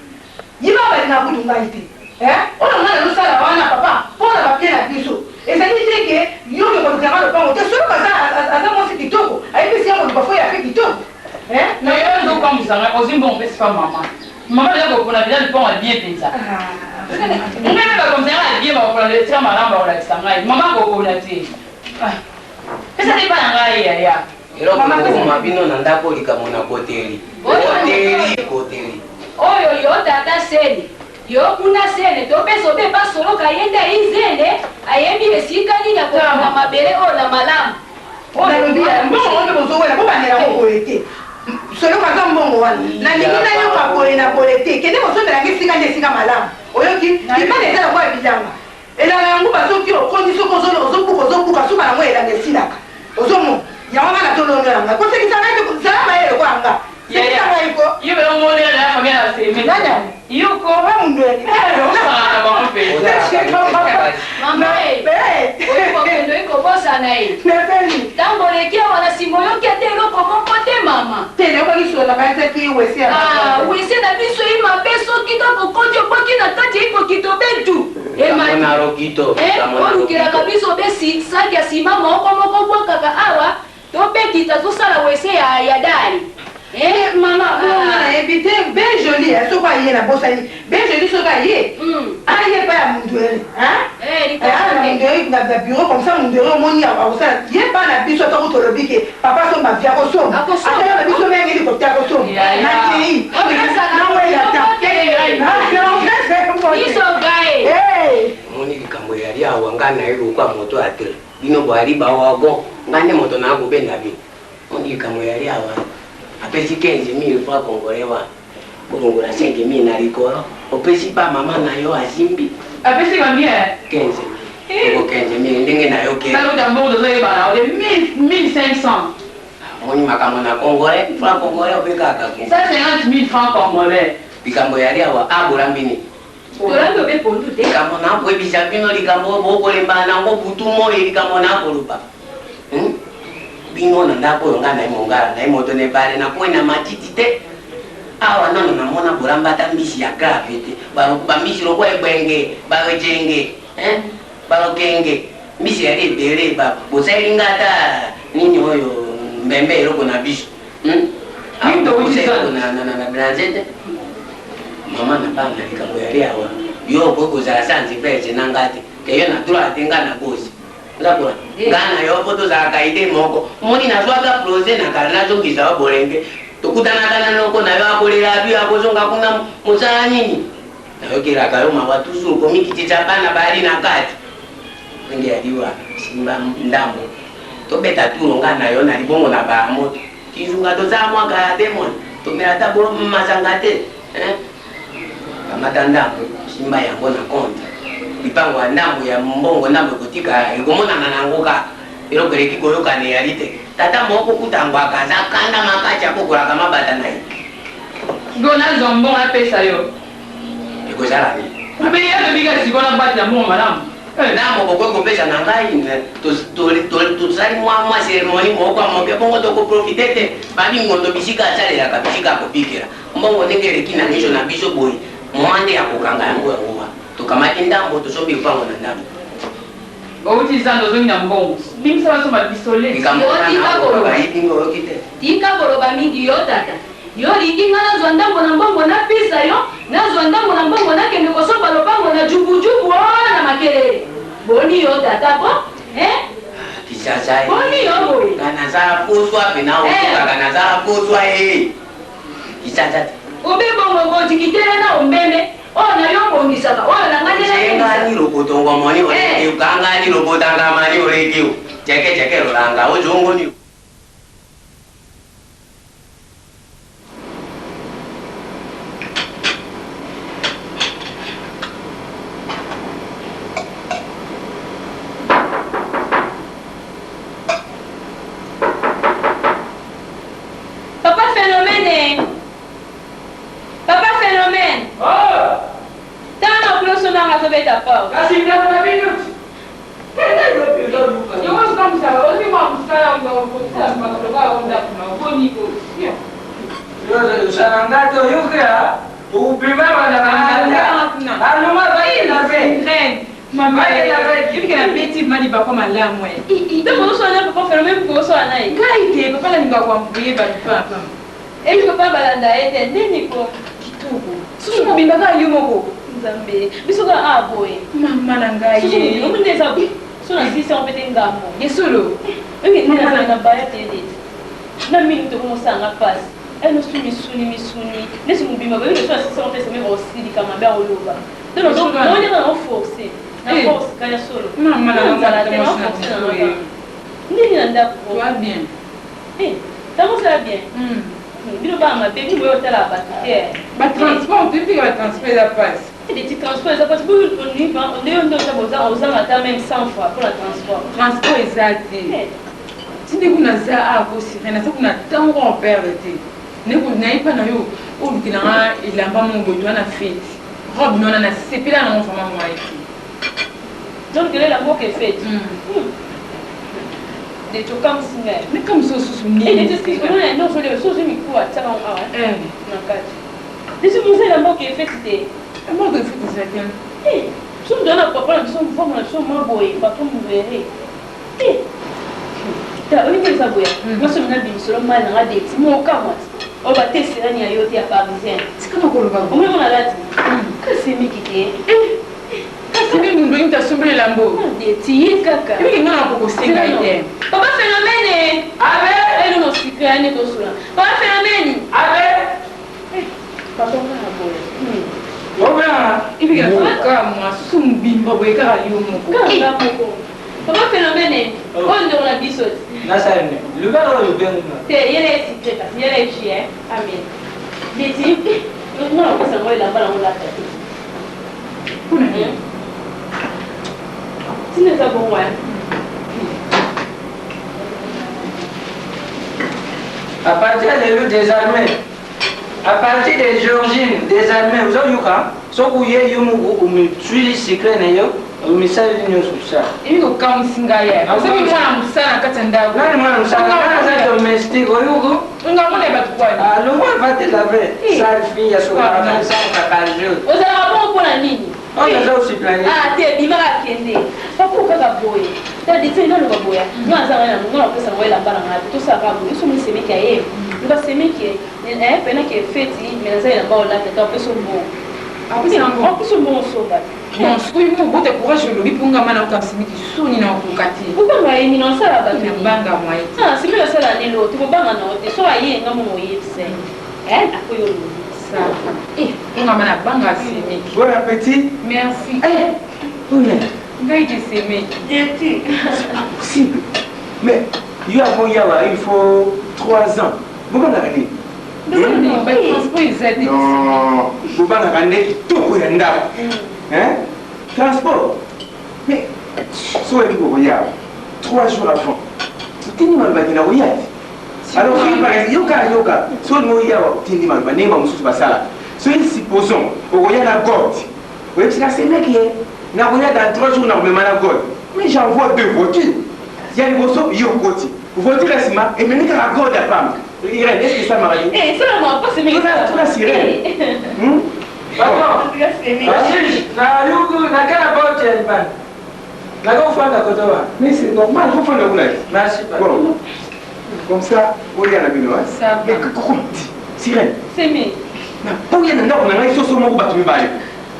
ye baka balingaka kutu ngai te oyo ngai nazosala wana papa mpona bapie na biso ezali te ke yo ke kolukaka lopango te soki aza mwasi kitoko ayebisi ya koluka fo ya mpe kitoko. Na yo ozokamwisa ngai ozwi mbongo opesi pa mama. Mama eza kopona mpenza lopango ya bien mpenza. Ngai mpe bakomisa ngai ya bien bakopona esika malamu bakolakisa ngai. Mama akopona te. Pesa te epai na ngai yaya. Eloko kokoma bino na ndako likambo na koteli. Koteli, koteli. Oyo yo tata sene. Yo kuna sene topesa obe basoloka ye nde ayi zene ayebi esika nini akopona mabele oyo na malamu. Nalobi mbongo ngo mpe bozowela bobandela ngo boye te. Soloka aza mbongo wana. Nalingi nayoka boye na boye te. Kende kosombela ngai esika nde esika malamu. Oyoki? Libala eza lokola bilanga. Elanga yango basoki okondi soki ozobuka ozobuka suka nango elanga esilaka. Ozomona? Yango nga nazolondola ngai. Kosekisa ngai te zala mayele lokola nga. Sekisa ngai ko. Yo bela omoni na famille na seme. Nani yango? Yoko. Oyo mundu ya Osangana na bango mpenza. Mama e, oyo kokende oyi kobosana ye. Ntango oleki awa na nsima oyoki ata eloko moko te mama. Te nayokaki solo nakanisaki wese ya Ah, wese na biso ye mabe soki kaka okoti obwaki na kati eyi kokita obetu. Likambo na lokito. Likambo na Olukelaka lokito. biso be saki ya nsima moko moko obwakaka awa tobekita tosala wese ya dali. Mama bongo nga nayebi te Ben Jolie soki aye nabosani Ben Jolie soki aye aye epai ya Mundueri na Mundueri na bureau comme ça Mundueri omoni akosala ye epai na biso ata kutu olobi ke papa asomba vie akosomba ata yo na biso meme hélicoptère akosomba nakei nawela ta Biso gae. Omoni likambo eyali. awa ngai naye lokwa moto ya te bino boali bawagon ngai nde moto naa kobenda bino moni likambo yali awa apesi 15 000 franc congolais wana bolongola 5 000 na likolo opesi pa mama na yo azimbi apesi combien 15 000 oko 15 000 ndenge na yo ke saluta mbongo tozoyebana ode 1500 moni makambo na congolais franc congolais obekaka 150 000 francs congolais likambo yali awa abolambi nini tolambi obe pondu te likambo nakoyebisa bino likambo oyo bokolemba nango butu moi likambo nakoloba bino na ndako oyo ngai naye mongala naye moto na ebale nakwei na matiti te awa nano namona bolambata mbisi ya grave te bambisi lokwa ebwenge balojenge balokenge mbisi yali ebele bosaleli nga ata nini oyo mbembe eloko na biso na blanze te mama na bana likambo yali awa yo okoki kozala sans verge na nga te ke yo na droit te nga na gauche ozakola nga na yo mpo tozalaka ide moko moni nazwaka projet na kala nazongisa yo bolenge tokutanaka na noko na yo akolela bi akozonga kuna mosala nini nayokelaka yo mawa toujours komikitisa bana bali na kati ndenge yaliwa simba ndambo tobeta turo nga na yo na libongo na baamoto kizunga tozala mwa kala te mona tomela ata bo masanga te kamata ndambo simba yango na compte lipango ya ndambo ya mbongo ndambo ekotika ekomonana nango kaka eloko eleki koyokana eyali te tata moko kuta ngwaka aza kanda makasi akokolaka mabata na ye go nazwa mbongo napesa yo ekozala nini ube ye alobi kaka sikoyo nabatela mbongo malamu ndambo bokoki kopesa na ngai tosali mwa mwa cérémonie moko ya moke bongo tokoprofite te babi ngondo bisika asalelaka bisika akobikela mbongo ndenge eleki na miso na biso boye mwa nde ya kokanga yango yango wana tokamati ndambo tosombi lupango na ndambo outi zando ozongi na mbongo bimisa basomba bisole likambo bayibi ngo oyoki te tika koloba mingi yo tata yo olingi nga nazwa ndambo na mbongo napesa yo nazwa ndambo na mbongo nakende kosomba lopango na jubujubu oyo na makelele boni yo tata po kisasa boni yo boye nga nazala poswa pena okokaka nazala poswa ye kisasa te obe bongo botikitele na ombeme oyo na yo obongisaka oyo na ngai ngani lokotongo moni olekiu kangani lokotanga mani olekiu cheke cheke lolanga ozongoni Papa Phénomène Papa Phénomène Oh Tala kuloso nanga azobeta porte kasi ndako na bino osalanga te oyoki obima aluma ebike na beti mali bakwa malamu ntango ozosala na papa Phénomène kosala na ye ngai te papa nalinga koambuye bato papa ebi papa balanda ye te nini ko kitoko susu mobimba kaka yo moko nzambe biso kaka a boye mama na ngai omi nde eza boye so na sisi yango pete ngambo yesolo oyo nde nazala na baya te neti na mingi tokomosanga mpasi enosu misuni misuni neti mobimba boye so na sisi yango te seme osilika mabe akoloba noneka na oforce na force kaya solo nzala te na oforce na nga ndenge na ndako bien ntango osala bien bino bana mabe bino boye otala bato te batransport toyebika batransport eza pasi neti transport eza pasi nde yo nde oza ozanga ata même 100 fois mpona transport transport eza te tinde kuna za akosire naza kuna ntango operdre te nayepa na yo olukelanga elamba moko boye toza na fete robe nona nasepela nango vraiment mwa ye te donc elamba oke fete neti okamwisi ngai nakamwisi osusu nini mikuwa atiaka awa na kati neti moza elamba oke fete te elamba oke fete eza te biso moto na papa na biso mvamo na biso mwa boye papa muvere ta olingi eza boya masomi na bimisolo mai nanga deti mokamwa ti oyo bateselani ya yo te ya parisien tikama koloba omoni ngo nalati kasi emiki te kasi nde mundu oyi tasombeli elambo deti ye kaka ebiki nga na kokosenga ye te papa phénomène abe elo no sucré ane tosola papa phénomène abe papa nga na boya. Ebika kokamwa susu mobimba boye kaka yo moko. Kaka moko. Papa phénomène, oyo ndeko na biso ti. Nasala nini? Lubela oyo obengi nga. Te, yela ye secret kasi yela ye jus hein. Amen. Betty, nga napesa ngo elamba nango lata te. Mpona nini? Tina eza bongo hein. À partir de lelo désarmé. À partir de Georgine désarmé ozoyoka soki oye yo moko omiswili secret na yo omisaleli nyonso osala. Ebi kokamwisi ngai ye. Ozoki mwana mosala na kati ya ndako. Nani mwana mosala? Nani aza domestique oyuku? Nga mona ya bato kwani. Ah, longwa va te laver. Sale fille ya sokolaka esalaka kaljo. Ozalaka bongo mpo na nini? Oyo aza osuplani. Ah te bimaka kende. Papa kaka boye. Ta dite naloba boya. Nga aza nga na nga napesa ngo elamba na nga te. Tosala kaka boye. Biso semeki ya ye. Luka semeki eh pena ke feti mais naza elamba olata te opesa mbongo. Apesa mbongo. Opesa mbongo osomba te. Bon, sikoyo mo bota courage olobi mpo nga mana oka semeki soni na okoka te. Obanga ye nini osala bato nini? Nabanga mwa ye te. Ah semeki osala nini oyo tokobanga na yo te. So aye nga mo moyebisa ye. Eh akoyo olobi. Ça va. Eh, nga mana banga semeki. Bon appétit. Merci. Eh, oyo Ngai te semeki. C'est pas possible. Mais yo avant yawa il faut 3 ans. Bobangaka nini? Ba transport eza te. Non, bobangaka nde kitoko ya ndako. Hein? Transport. Mais soki oyebi kokoya 3 jours avant. Otindi maloba kenda koya te. Alors soki par exemple yoka yoka soki olingi oya awa otindi maloba ndenge bamosusu basalaka. Soki supposons okoya na god oyebisaka semeki ye nakoya dans 3 jours nakomema na god mais j'envoie deux voitures ya liboso yo okoti voiture ya nsima ememi kaka god ya pamba. Irène, est-ce que ça marie? Eh, ça m'a pas semeki. Tuna sirène. Pardon. Na yuku na kala bote ya libanda. Nakofanda kotowa. Mais c'est normal, kofanda kuna. Merci papa. Bon. Comme ça, olia na bino, hein? Ça va. Mais comment dit Sirène. Semeki. Na poya na ndako na ngai soso moko bato mibale.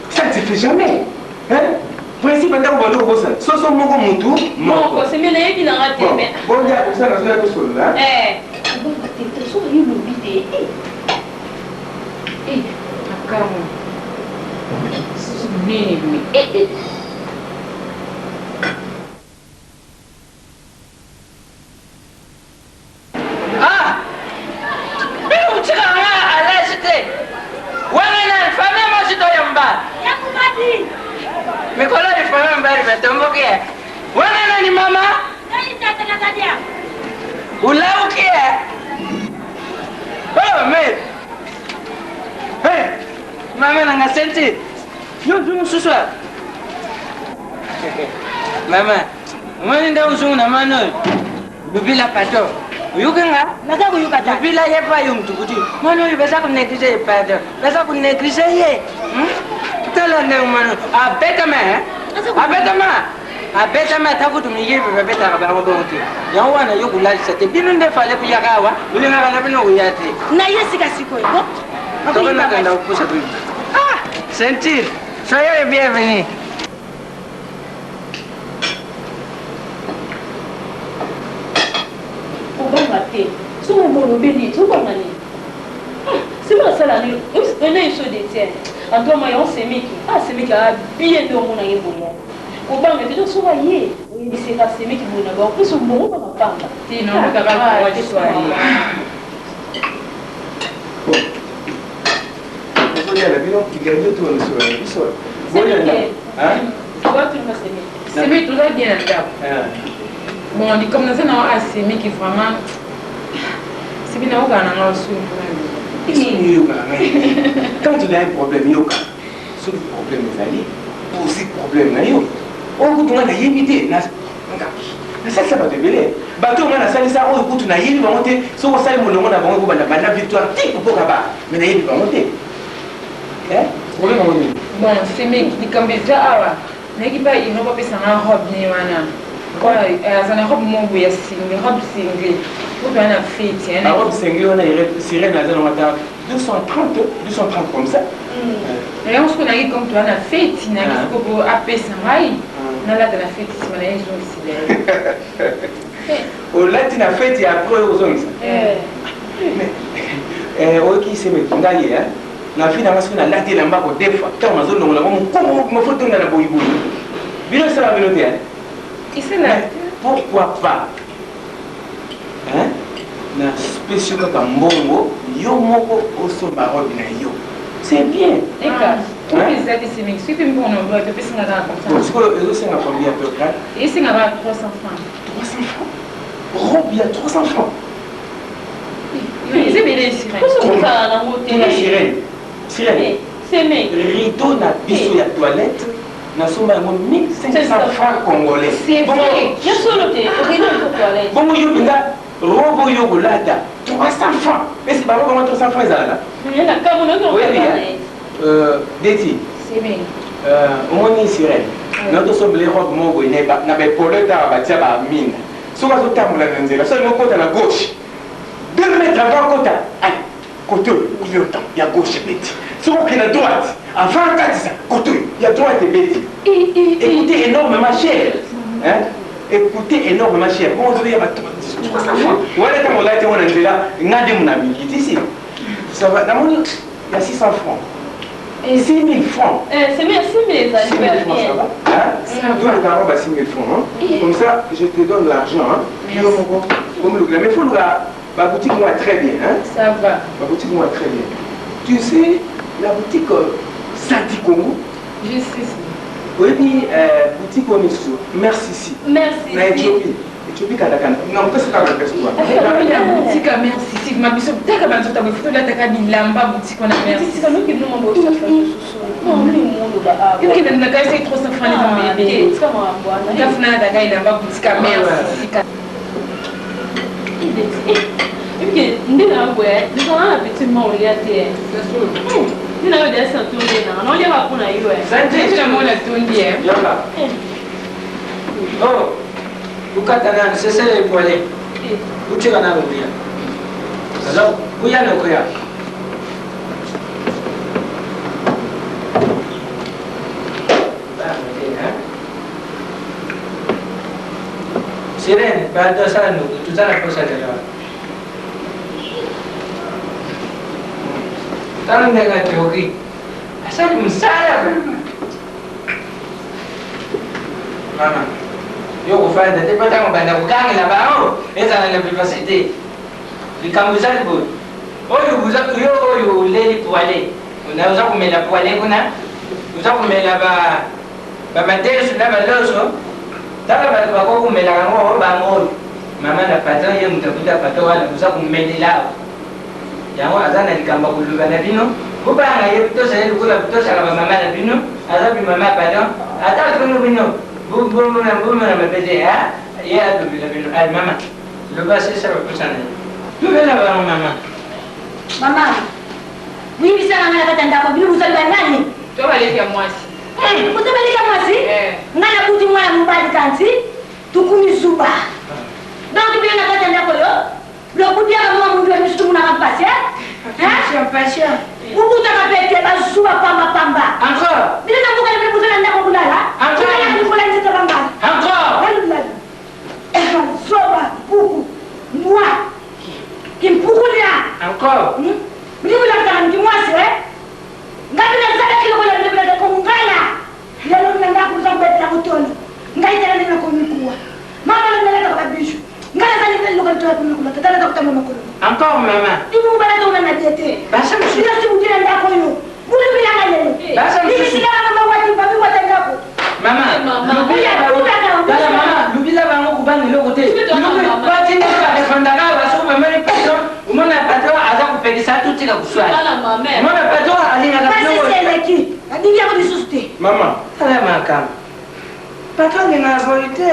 Ça ne se fait jamais. Hein? Principe ndako bando kobosana. Soso moko mutu moko. Moko semeki nayebi na nga te mais. Bon, bolia comme ça nazoya tosolola. Eh. Obanga te, te soki yo olobi te. Eh, nakamwa. Susu nini boye? Eh, eh. Ah! Bino kotika nga à l'aise te. Wana nani famille mwasi to ya mobali? Mikolo oyo famille mobali batomboki ye. Wana nani mama? Ulauki ye. Oh, mais. Hey, mama nanga senti. Yo zungu mosusu awa. Mama, omoni nde ozungu na mwana oyo. Lubila pardon. Oyoki nga? Naza koyoka ta. Lubila ye pa yo mutu kuti. Mwana oyo baza konéglige ye pardon. Baza konéglige ye. Tala ndenge mwana oyo. Abetama hein? Abetama. Abetama ata kutu miyibi babetaka bango bongo te. Yango wana yo kolalisa te. Bino nde fale koyaka awa. Olingaka na bino koya te. Na ye sika sikoyo. Bo. Tokonakanda kopusa bino. Ah! Ceinture. Soyez les bienvenus. Obanga te. Soki olobeli ye, tobanga nini? Sima asala nini? Ena ye so detien. En tout cas, moi, on semeki. Ah, semeki a bien nde omona ye boye. Kobanga te, donc soki aye, oyebiseka semeki boye na bango. Mpe so mbongo baka pamba. Te, non, kaka courage so aye. Ozolia na bino kigali to nosolo na biso. Semeki. Hein? Semeki toza bien na ndako. Bon, likambo naza na asemeki vraiment sebi naokaka na nga osuni Soki oyokaka ngai quand tu as un problème yoka soki problème ezali poser problème na yo oyo kutu ngai nayebi te nasalisa bato ebele bato oyo ngai nasalisa oyo kutu nayebi bango te soki osali molongo na bango ekobanda banda victoire ti kopoka ba mais nayebi bango te problème yango nini? Bon, semeki likambo eza awa nayaki mpa ino bapesanga robe ne wana aza na robe moko boye ya single robe single po toya na feti Ba robe single wana sirène aza nango ata 230 230 comme ça. Yango soki nayaki comme toya na feti nayaki siko po apesa ngai nalata na feti nsima na ye ezongisela ye. Olati na feti après oyo ozongisa. Mais oyoki semeki ngai ye. Na vie na nga soki nalati elamba kodefa ntango nazolongola yango mokongo mobima fo tonda na boyiboyi. Bino esala bino te hein? Esala. Pourquoi pas? Hein? Na pesi yo kaka mbongo yo moko osomba robe na yo. C'est bien. Eka, robe eza te semeki. Soki mpe mbongo na oboya te opesi nga kaka comme ça. Bon, sikoyo ezosenga combien à peu près? Esenga kaka 300 francs. 300 francs? Robe ya 300 francs? Eza ebele sirène. Kozala nango te. Tuna sirène. Sirène. Seme. Rideau na biso ya toilette nasomba yango 1500 francs congolais. C'est vrai. Ya solo te. Rideau ya toilette. Bongo yo mpenza robe oyo okolata 300 francs. Esi bango bango 300 francs ezalaka? Na kambo na Oyebi Deti. Seme. Omoni sirène. Na tosombele robe moko boye na ba epaulettes awa batia ba minda. Soki azotambola na nzela, soki alingi okota na gauche, 2 mètres avant akota, allez, kote oyo, clignotant ya gauche ebeti. Soki okende na droite, avant akatisa, kote oyo, ya droite ebeti. Ecoute énormément cher. Hein? Ecoute énormément cher. Bon, ozoya ba 300 francs. Wana ntango olati yango na nzela, nga nde mona mikitisi. Ça va, namoni ya 600 francs. 6000 francs. Eh, c'est bien, 6000 ezali 6000 francs, ça va Hein Ça va. Toi, robe à 6000 francs. Hein? Comme ça, je te donne l'argent. Hein? Yo moko. Comme le Mais il faut la ma boutique moi très bien. Hein? Ça va. Ma boutique moi très bien. Tu sais, la boutique Sadi Congo. Je sais. Oui, puis boutique on est Merci si. Merci. Na Éthiopie. Ethiopie kanda kanda. Non, pesa kaka na pesa kwa. Ya boutique ya merci si ma biso taka ba nzota boye foto lataka bilamba boutique wana merci. Sika noki bino mambo chacha susu. Non, ni mundo ba awa. Yoki na na kaisi 300 francs ni bébé. Tika mambo wana. Kafuna na kaka ilamba boutique ya merci sika. Ebike nde na boye, ndizana na petit mot olia te. Nde na yo deja santonde na. Na olia ba pona yo. Sante na mona tondi eh. Yamba. Oh. Ukata nani sesele epwale. Utika nani kuya. Sasa kuya no kuya. Sirene, pardon sala nduku, tuzana posa lelo. Tala ndenge atoki. Asali mosala vraiment. Mama, yo kofanda te mpo ntango banda kokangela bango ezala na vivacité. Likambo ezali boye. Oyo yo oyo oleli poale, oza komela poale kuna, oza komela ba bamadesu na baloso, tala bato bakoki komela yango bango oyo. Mama na patron ye moto akuta patron wana oza komelela awa. Yango aza na likambo ya koloba na bino, bobanga ye botosa ye lokola botosaka ba mama na bino, aza bi mama pardon, ata atuni bino bomona bomona mabe te ha ye alobela bino ay mama loba sesa baposa na ye lobela bango mama. Mama, boyebisaka ngai na kati ya ndako bino bozali banani? To baleki ya mwasi. Boza baleki ya mwasi? Ngai nabuti mwana mobali kanti tukumi zuba. Donc bino na kati ya ndako yo Lokudiaka mwa mundu ya misu tumunaka mpasi eh? Passion, passion. Bubutaka pe te bazuwa pamba pamba. Encore. Bino na mboka na bino boza na ndako kulala. Encore. Kulala likola nzete bangala. Encore. Nalulala. Eva zoba mpuku mbwa kimpukulia. Encore. Bino bolakisaka niki mwasi eh? Ngai bino nazalaki lokola bino bino kongala. Lelo na ndako boza kobetela motolo. Ngai tala ndenge nakomikuwa. Mama na nalata ba bijou. Ngai nazali na loka to ya kolata tala na kotanga makolo. Encore mama. Ibu bana to na diete. Basa mususu. Bino si butela ndako yo. Bulu bilanga lelo. Basa mususu. Bibisila mama wati babi wata ndako. Mama, lubila bango. Tala mama, lubila bango kubanga eloko te. Batinda ba defendaka basoki bamoni patron, omona patron aza kopekisa totika koswala. Omona patron alingaka Basi eleki. Nalingi yango lisusu te. Mama. Tala makambo. Patron alingaka boye te.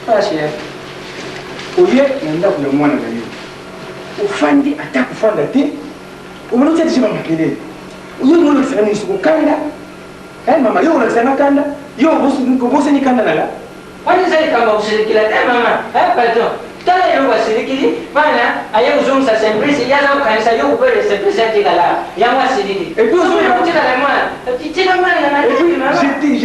Pasi oye na ndako ya mwana na yo ofandi ata kofanda te omoni otia deja bamakelele yo olingi olakisaka nini soko kanda mama yo olakisanga kanda yo obosani kanda na nga wana eza likambo ya kosilikila te mama pardon tala eloko asilikili bana aye kozongisa simplice ye aza kokanisa yo kopele simplice atikala yango asiliki otikala mwana tika mwana na j'étais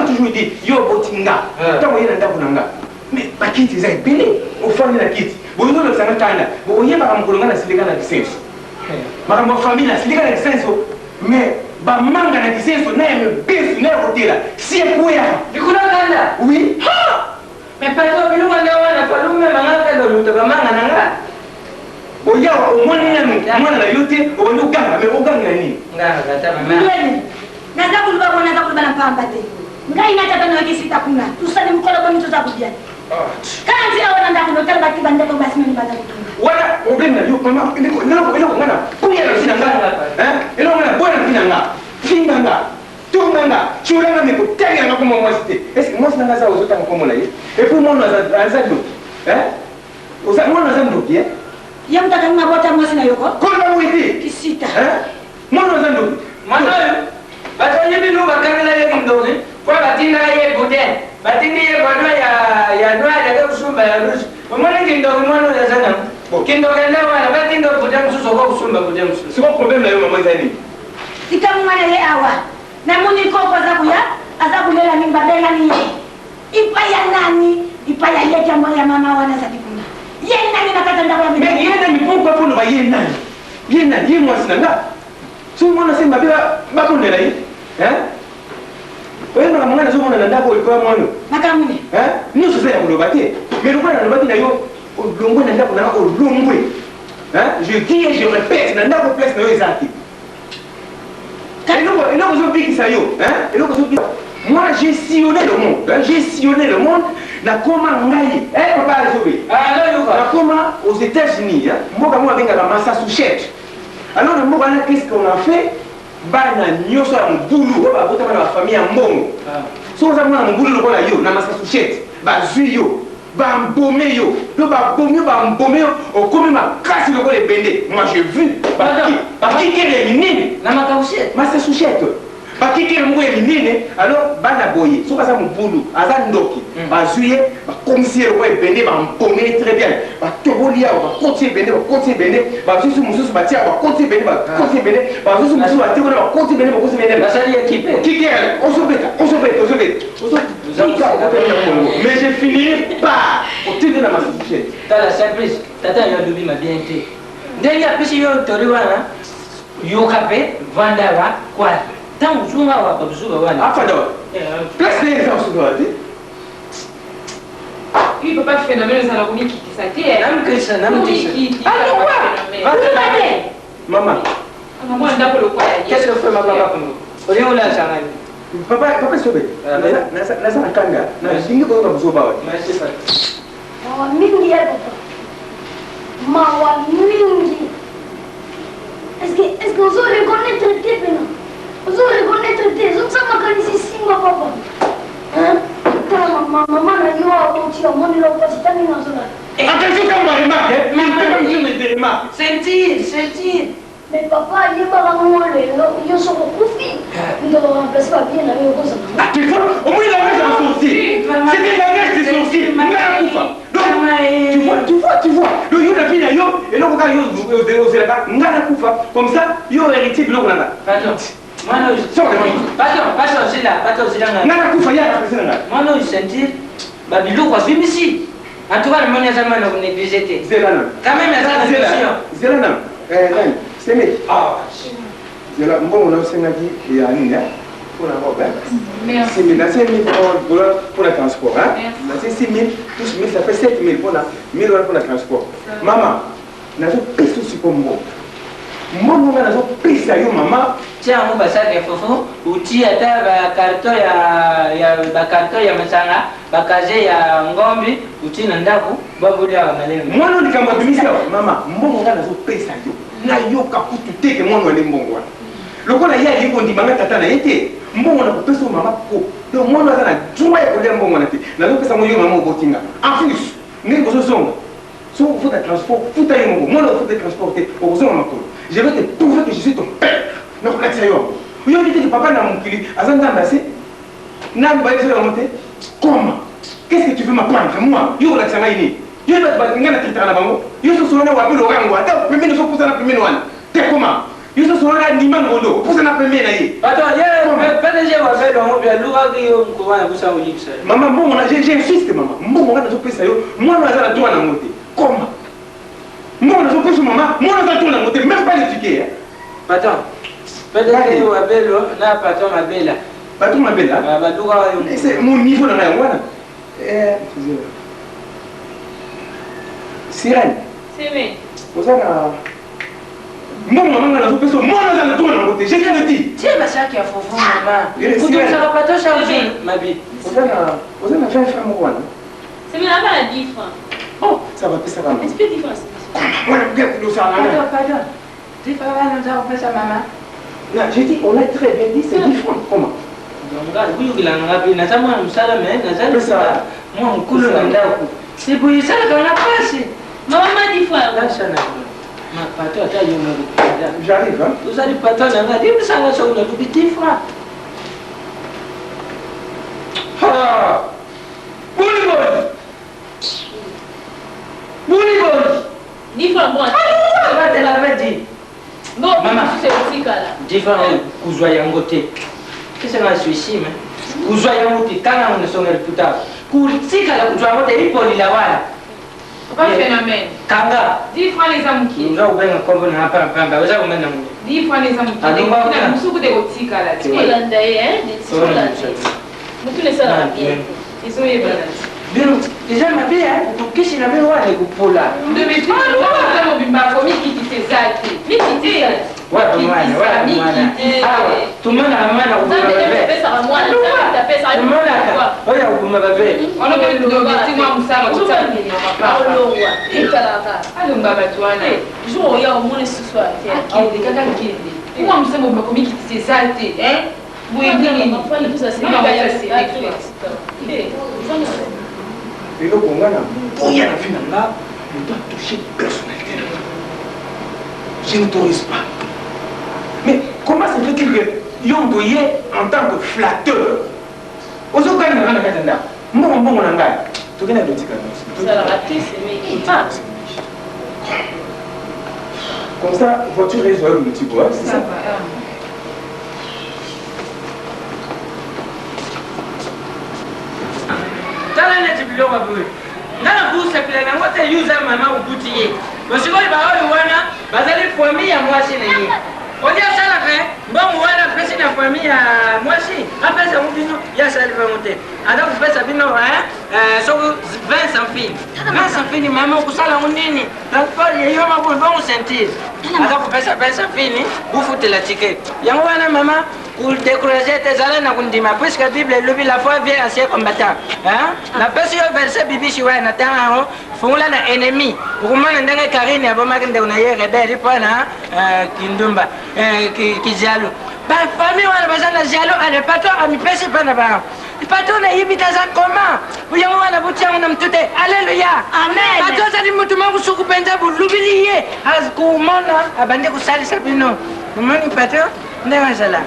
toujours dit yo oboti nga ntango oye na ndako na nga mais bakiti eza ebele ofandi na kiti boyozolakisanga kanda bokoyebaka mokolo nga nasilika na lisenso. Makambo ya famille nasilika na kisenso mais bamanga na kisenso na ya mobesu na ya kotela si ekweyaka. Likolo kanda. Oui. Mais pardon biloko nde wana fallait omema nga kanda oluta bamanga na nga. Oyawa omoni nanu mwana na yo te obandi oganga mais ogangela nini? Nganga ata mama. Ngeni, naza koloba bona naza koloba na pamba te. Ngai na tata nayoki sita kuna. Tosali mokolo boni toza kolia. Kaka nzela wana ndako notala bati bandeko basi nani baza kotunga. Wana problème na yo mama eloko eloko nga na boya na vie na nga hein eloko nga na boya na vie na nga finga nga tonga nga tiola nga mais kotangela nga kombo ya mwasi te est ce que mwasi na nga aza ozotanga kombo na ye et puis mwana aza aza ndoki hein oza mwana aza ndoki hein Ye moto akangi mabota mwasi na yoko. Koloba boye te. Kisita. Hein mwana aza ndoki. Mwana oyo bato bayebi no bakangela ye kindoki mpo batindaka ye boudin batindi ye bodo ya ya noir ake kosumba ya rouge omoni kindoki mwana oyo aza nango kindoki nde wana batinda boudin mosusu oko kosumba boudin mosusu. Sikoyo problème na yo mama eza nini? Tika mwana ye awa. Namoni koko aza koya, aza kolela mingi babengani ye. Ipai ya nani? Ipai ya leki ya mama wana azali kuna. Ye nani na kati ya ndako ya Mais ye nani pourquoi poloba ye nani? Ye nani? Ye mwasi na nga. Soki mwana asali mabe babondela ye. Hein? Oyebi makambo ngai nazomona na ndako oyo likolo ya mwana oyo. Makambo nini? Hein? Nyonso eza ya koloba te. Mais lokola nalobaki na yo olongwe na ndako na nga olongwe. Hein? Je dis et je répète na ndako place na yo eza te. Eloko eloko ezobikisa yo. Hein? Eloko ezobikisa. Moi j'ai sillonné le monde. Hein? J'ai sillonné le monde. Nakoma ngai. Eh papa Azobe. Nakoma aux États-Unis. Hein? Mboka moko babengaka Massachusetts. Alors na mboka wana qu'est-ce qu'on a fait? Bana nyonso ya mobulu oyo babotama na bafamille ya mbongo. Soki oza mwana mobulu lokola yo na Massachusetts, bazwi yo, bambome yo, to babomi yo, bambome yo, okomi makasi lokola ebende. Moi j'ai vu bakikele ya minene na Massachusetts. Massachusetts. Bakikele moko ya minene, alors bana boye soki aza mobulu, aza ndoki, bazwi ye, bakomisi ye lokola ebende, bambome ye très bien, batoboli awa, bakoti ebende, bakoti ebende, bazwi su mosusu batie awa, bakoti ebende, bakoti ebende, bazwi su mosusu batie kuna, bakoti ebende, bakoti ebende. Basali ekipe. Kikele, ozobeta, ozobeta, ozobeta, ozobeta okotami na Congo. Mais je finirai par otindi na Massachusetts. Tala simplice, tata yo alobi mabe te. Ndenge apesi yo tori wana, yoka mpe vanda awa kwa ntango ozonga awa babuzuba wana. Afanda wa. Place na ye eza kosuka wa te. Oui, papa phénomène ozala komikitisa te. Namikitisa, namikitisa. Komikitisa. Mama. Mama ndako lokola ye. Qu'est-ce que fait ma papa Kongo? Olingi olakisa ngai. Papa, papa Sobe, naza na kanda. Nalingi koyoka buzoba wa. Merci papa. Mawa mingi ya papa. Mawa mingi. Est-ce que est-ce que ozo reconnaître te pena? Ozo reconnaître te, zo tsama makanisi simba papa. Hein? Tala mama mama na yo aboti amoni la pasi tani nazola. Attention quand on remarque, hein. Même des remarques. Ceinture, ceinture. Mais papa yebaka ngo lelo yo soko okufi moto akoremplace babie na yo okozala. Ah, tu vois, au moins langage ya sorcier. C'était le langage des sorciers. Nga nakufa. Donc, tu vois, tu vois, tu vois. Donc, yo na vie na yo, eloko kaka yo ozelaka, nga nakufa. Comme ça, yo héritier biloko na nga. Pardon. Mwana oyo. Pardon, pardon, zela, pardon, zela ngai. Nga nakufa ye aremplace na nga. Mwana oyo ceinture, ba biloko avimbisi. En tout cas, namoni aza mwana ko négliger te. Zela nanu. Quand même aza na notion. Zela nanu. Eh, nani? Semeki. Ah. Zela mbongo na osengaki ya nini, hein? Pour la robe, hein? Merci. 6 000. Natie 1000 dollars pour le transport, hein? Natie 6 000, tous 1000, ça fait 7 000 pour la 1000 dollars pour le transport. Maman, nazopesa siko mbongo. Mbongo nga nazopesa yo mama. Tia yango basaki ya fufu, utie ata ba carton ya ya ba carton ya masanga, ba casier ya ngombi, utie na ndako, babolia malembe. Mwana likambo abimisi awa, mama, mbongo nga nazopesa yo. Nayoka kutu te ke mwana wane mbongo wana. Lokola ye alingi kondima nga tata na ye te, mbongo nakopesa yo mama ko. Donc mwana aza na droit ya kolia mbongo wana te. Nazopesa ngo yo mama oboti nga. En plus, ndenge bozozonga, soki okofuta transport, futa yo moko. Mwana okofuta transport te, okozonga makolo. Je vais te prouver que je suis ton père. Nakolakisa yo yango. Oyoki te ke papa na mokili aza nzambe ase? Nanu bayebisa yo yango te? Comment? Qu'est-ce que tu veux m'apprendre moi? Yo kolakisa ngai nini? Yo bato ba ngai na traitaka na bango. Yo soso wana wapi lorango ata pembeni ozopusana pembeni wana. Te comment? Yo soso wana ndima ngondo opusana pembeni na ye. Attends, ye PDG wa belo ngo bia lukaki yo mkoma na busa oyibisa. Mama mbongo na j'insiste mama. Mbongo nga nazopesa yo mwana aza na droit nango te. Comment? Mbongo nazopesa mama, mwana aza tona yango te, même pas le ticket. Hein. Patron, peut-être wabelo na patron Mabela. Patron Mabela? Ah, baluka yo. C'est mon niveau na ngai yango wana. Eh, Sirène. Sirène. Oza na mbongo mama nga nazopesa mwana aza na tona yango te, je te le dis. Tie basaki ya fufu mama. Kutumisaka patron Charles Mabi. Oza na oza na 20 francs moko wana. C'est bien là 10 francs. Oh, ça va pesa kama. Est-ce que 10 francs? Wana mke kudosana. Pardon, pardon. 10 francs wana nza kopesa mama. Non, j'ai dit, on l'a très bien dit, c'est 10 francs. Comment? Nga kuyukila nga mpe naza mwana mosala me naza mwa mokolo na ndako seboye esalaka nga mpasi. Mama ma 10 francs. Lasa na ma patron ata yo moko. J'arrive hein. Ozali patron na nga, limbisanga soki nalobi 10 francs. Ha! Boni boni. Boni boni. 10 francs bon. Batela badi. Bon, Mama. mosusu ekotikala. 10 francs oyo kozwa yango te. Kesanga suicide me. Kozwa yango te kanga yango na songa liputa. Kotikala kozwa yango te ipolila wana. Papa phénomène. Kanga. 10 francs eza moke. Oza kobenga nkombo na pampamba oza komena ngo. 10 francs eza moke. Ah, donc, Kuna mosusu kuta ekotikala te. Tikolanda ye, hein? Tikolanda ye. Motuna esalaka bien. Ezoyebana te. Bino eza mabe kokokisi na bino wana ekopola. Ndobetika mobimba akomi kikisa eza te. Mikitisa. Wapi mwana wapi mwana awa tomonaka mwana kobima Nzambe nde babe apesaka mwana, Nzambe apesaka ye tomonaka oyo akobima babe Wana mpe ndobe mwa mosala kotia papa. Olongwa. Etalaka. Alonga bato wana. Jour oya omona lisusu ate. Akende kaka kende. Mwa mosala mobimba akomi kikisa eza te. Hein? Boye ndenge nini? Mama ya Eloko nga na boya na vie na nga, moto a touche personnalité na nga. Je n'autorise pas. Mais comment se fait-il que yo moto ye en tant que flatteur ozokanga nga na kati ya ndako mbongo mbongo na ngai tokenda lotika Ezalaka te semeki. Comme ça, voiture ezwa yo lotiko, hein, c'est ça? Tala neti biloko boye nga na kusepela nango te yuza mama okuti ye bosikoyo baoyo wana bazali famille ya mwasi na ye oli asalaka mbongo wana apesi na famille ya mwasi apesa yango bino ye asali bango te aza kopesa bino soki 20 centimes 20 centimes mama okosala yango nini transport yeyo mabulu bongo ceinture aza kopesa 20 centimes bufutela ticket yango wana mama kodécourage te ezala na kondima puisque bible elobi la foi vient ancien combattant napesi yo verset bibisi wana na ntango yango fungola na ennemi okomona ndenge karine abomaki ndeko na ye rebele mpo na kindumba kijalo bafamille wana baza na jalo ale patron amipesi mpo na bango patron nayebi te aza koma yango wana botiango na motu te alleluya Amen. patron azali motu makusuku mpenza bolubili ye akomona abandi kosalisa bino omoni patron ndenge azala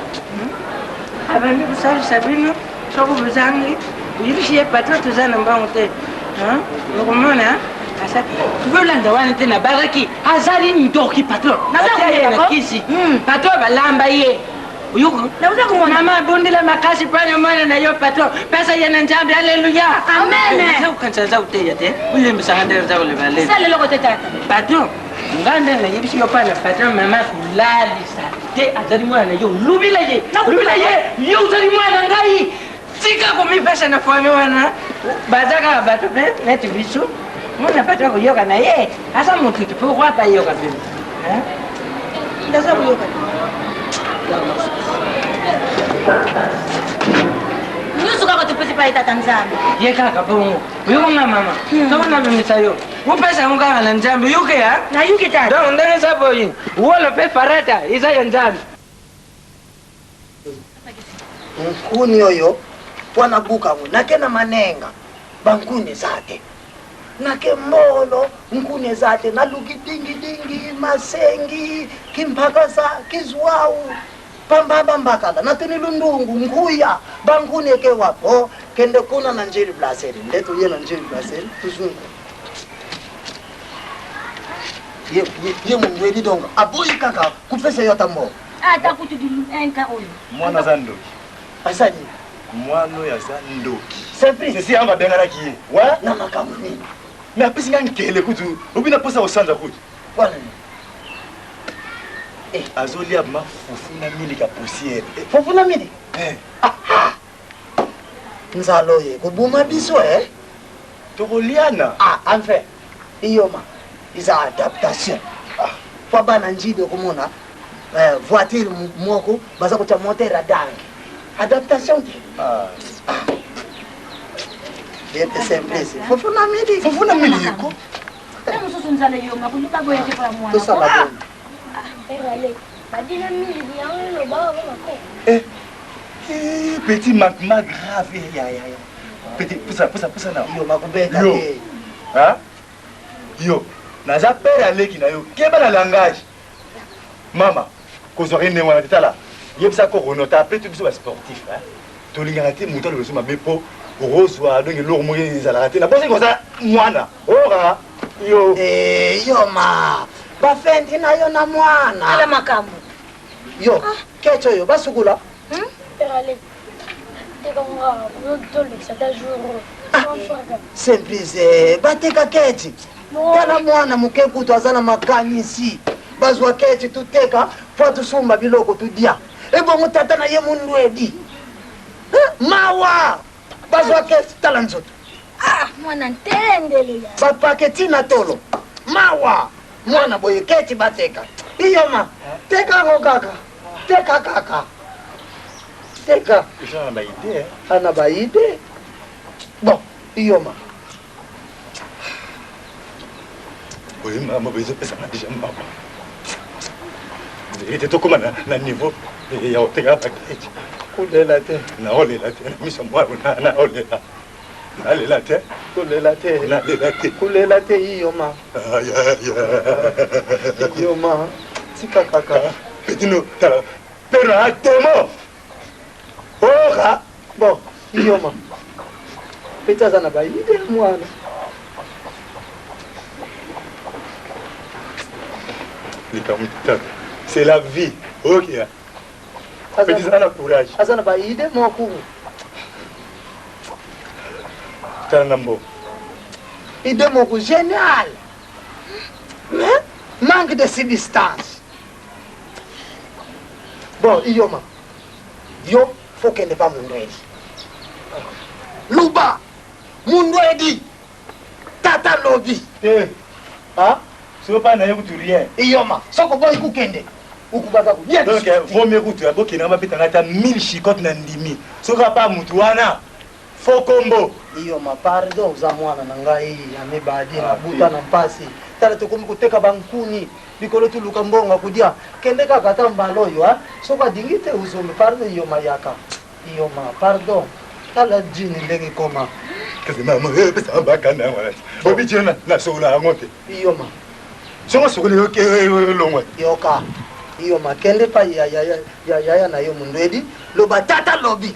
abandi kosalisa bino soki bozangi oyebisi ye patron toza na mbongo te okomona bolanda wana te na baraki azali ndoki patron Naza ye na komona ko? kisi patron balamba ye mama abondela makasi mpona mwana na yo patron pesa ye na nzambe alleluya Amen. Naza kokanisa naza koteya te olembisanga nde naza koloba lelo Sala eloko te tata. patron nga nde nayebisi yo mpana patron mama kolalisa te azali mwana na yo lubila ye lubila ye yo ozali mwana ngai tika komipesa na famille wana baza kaka bato mpe neti biso mwana patron koyoka na ye aza motu te pourquoi bayoka bino Naza koyoka. Nyonso kaka topesi pa ye tata Nzambe. Ye kaka bongo oyokonga mama soko nabimisa yo upesa yango kaka na nzambe oyoke ya Nayuki tata. Donc ndenge eza boye wolo mpe farata eza ya nzambe. Nkuni oyo mpo nabuka yango nake na manenga bankuni eza te nake mbolo nkuni eza te naluki dingidingi masengi kimpakasa kizwau pambamba mbakala natuni lundungu nkuya bankuni eke wapi o kende kuna na njili blaseri nde toye na njili blaseri tuzungu ye, ye, ye mundu edi donc aboyi kaka kupesa yo ata mbongo. Ata kutu enka oyo. Mwana aza ndoki. Asali mwana oyo aza ndoki. Simplice Sisi yango babenganaki ye. Wa na makambo nini? Mais apesi nga nkele kutu obi na posa kosanza kutu. Mpo nini? Azolia ma fufu na miliki ya poussière. Fufu na miliki? Nzala oyo ekoboma biso e. Tokoliana. Ah, enfin, iyoma eza adaptation. Po bana Ndjili okomona voiture moko baza kotia moteur ya dange. Adaptation te. Ah. Yete simplice. Fufu na miliki. Fufu na miliki ko. Ta mosusu nzala eyoma koluka boya te mpo mwana. Tosala bongo. Badina miliki yango eloba bakoko. Eh, petit manquement grave ya ya ya. Petit pusa pusa pusa na. Yo makubeta yo. Hein? Yo, naza père aleki na yo. Keba na langage. Mama, kozwa ye ndenge wana te tala. Yebisa koko no ta pe biso ba sportif hein. Tolingaka te moto alobi mabe po okozwa donc eloko moko ezalaka te. Na bosi koza mwana. Ora yo. Eh, yo ma. Bafendi na yo na mwana. Ala makambo. Yo, kecho yo basukula. Simplice, bateka kechi. Tala mwana moke kutu aza na makanisi. Bazwa kechi tuteka po tusumba biloko tudia. Ebongo tata na ye mundwedi. Mawa! Bazwa kechi tala nzoto. Ah, mwana ntendele ya. Bapake na tolo. Mawa! Mwana boye kechi bateka. Iyoma, teka yango kaka. Teka kaka. Teka. Eza na ba idée. Ana ba idée. Bon, iyoma. Oyo mama bezopesanga deja mama. Ete tokóma na niveau ya koteka baketi. Kolela te. Naolela te na miso mwana naolela. Nalela te. Kolela te. Nalela te. Kolela te iyoma. Iyoma. Tika kaka. Petino tala. Pero atemo. Ora. Bon, iyoma. Peti aza na ba idée mwana. Likambo tata. C'est la vie. Ok. Petit aza na courage. Aza na ba idée moko. Tala na mbongo. Idée moko génial. Mais manque de substance. Bon, iyoma. Yo faut kende pa mundwedi. Luba mundwedi. Tata lobi. Eh. Ah? Soki pa na ye kutu rien. Iyoma, soko boyi kukende. Ukubaka ku. Donc vaut mieux kutu abokende nga babetanga ata 1000 chicotte na ndimi. Soki apa mutu wana faux kombo. Iyoma, pardon, oza mwana na ngai ya mibadi na buta na mpasi. Tala tokomi koteka bankuni likolo tuluka mbongo kudia. Kende kaka ata mbala oyo, hein? Soki adingi te uzongi, pardon iyoma yaka. Iyoma, pardon. Tala jini ndenge koma. Kasi mama, pesa bakanda wana. Obi jina na sokola yango te. Iyoma. Soko sokoli yo ke longwa. Yoka. Iyoma, kende pa ya ya ya ya na yo mundwedi. Loba tata lobi.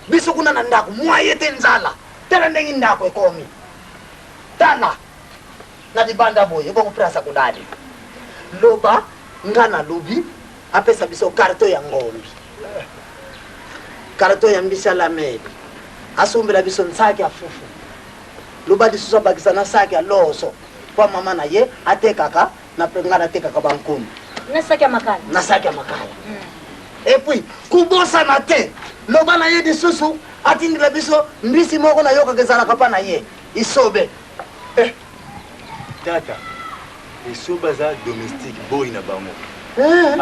Biso kuna na ndako, mwaye te nzala. Tala ndenge ndako ekomi. Tala. Na libanda boye, ebongo prasa kudali. Loba nga na lobi apesa biso carton ya ngombi. Carton ya mbisi ya lameli. Asombela biso nsaki ya fufu. Loba lisusu abakisa na saki ya loso. Kwa mama na ye atekaka na pe nga natekaka bankuni. Na saki ya makala. Na saki ya makala. Et puis kubosana te loba na ye lisusu atindela biso mbisi moko nayokaka ezalaka mpa na ye isobe. Eh, tata esobe aza domestique boyi na bango.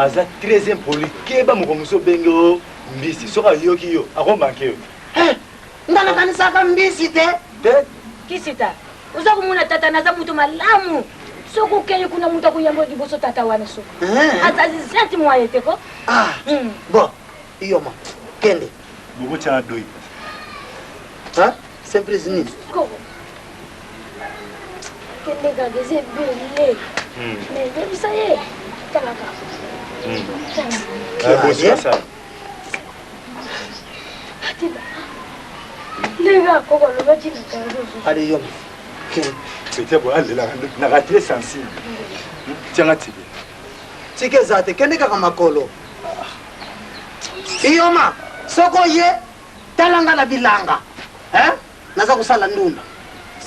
Aza très impoli. Keba moko mosusu obenge o mbisi soki ayoki yo akomanke yo. Nga nakanisaka mbisi te. Kisita, oza komona tata naza moto malamu. Soki okei kuna moto akoyamba liboso tata wana soki. Aza zati mwaye te ko. Ah. Bon, iyoma. Kende. Bokotia doi. Hein? Simplice nini? Koko. Kende kaka eza ebele. Mais yebisa ye. Tala kaka. Tala. Atinda. Ndenge akoko alobaki na cardozo. Allez, yoma. Kende. Petit boy alelaka naka très sensible. Tianga tike. Tike eza te, kende kaka makolo. Iyoma, soko ye tala nga na bilanga. Hein? Naza kosala ndunda.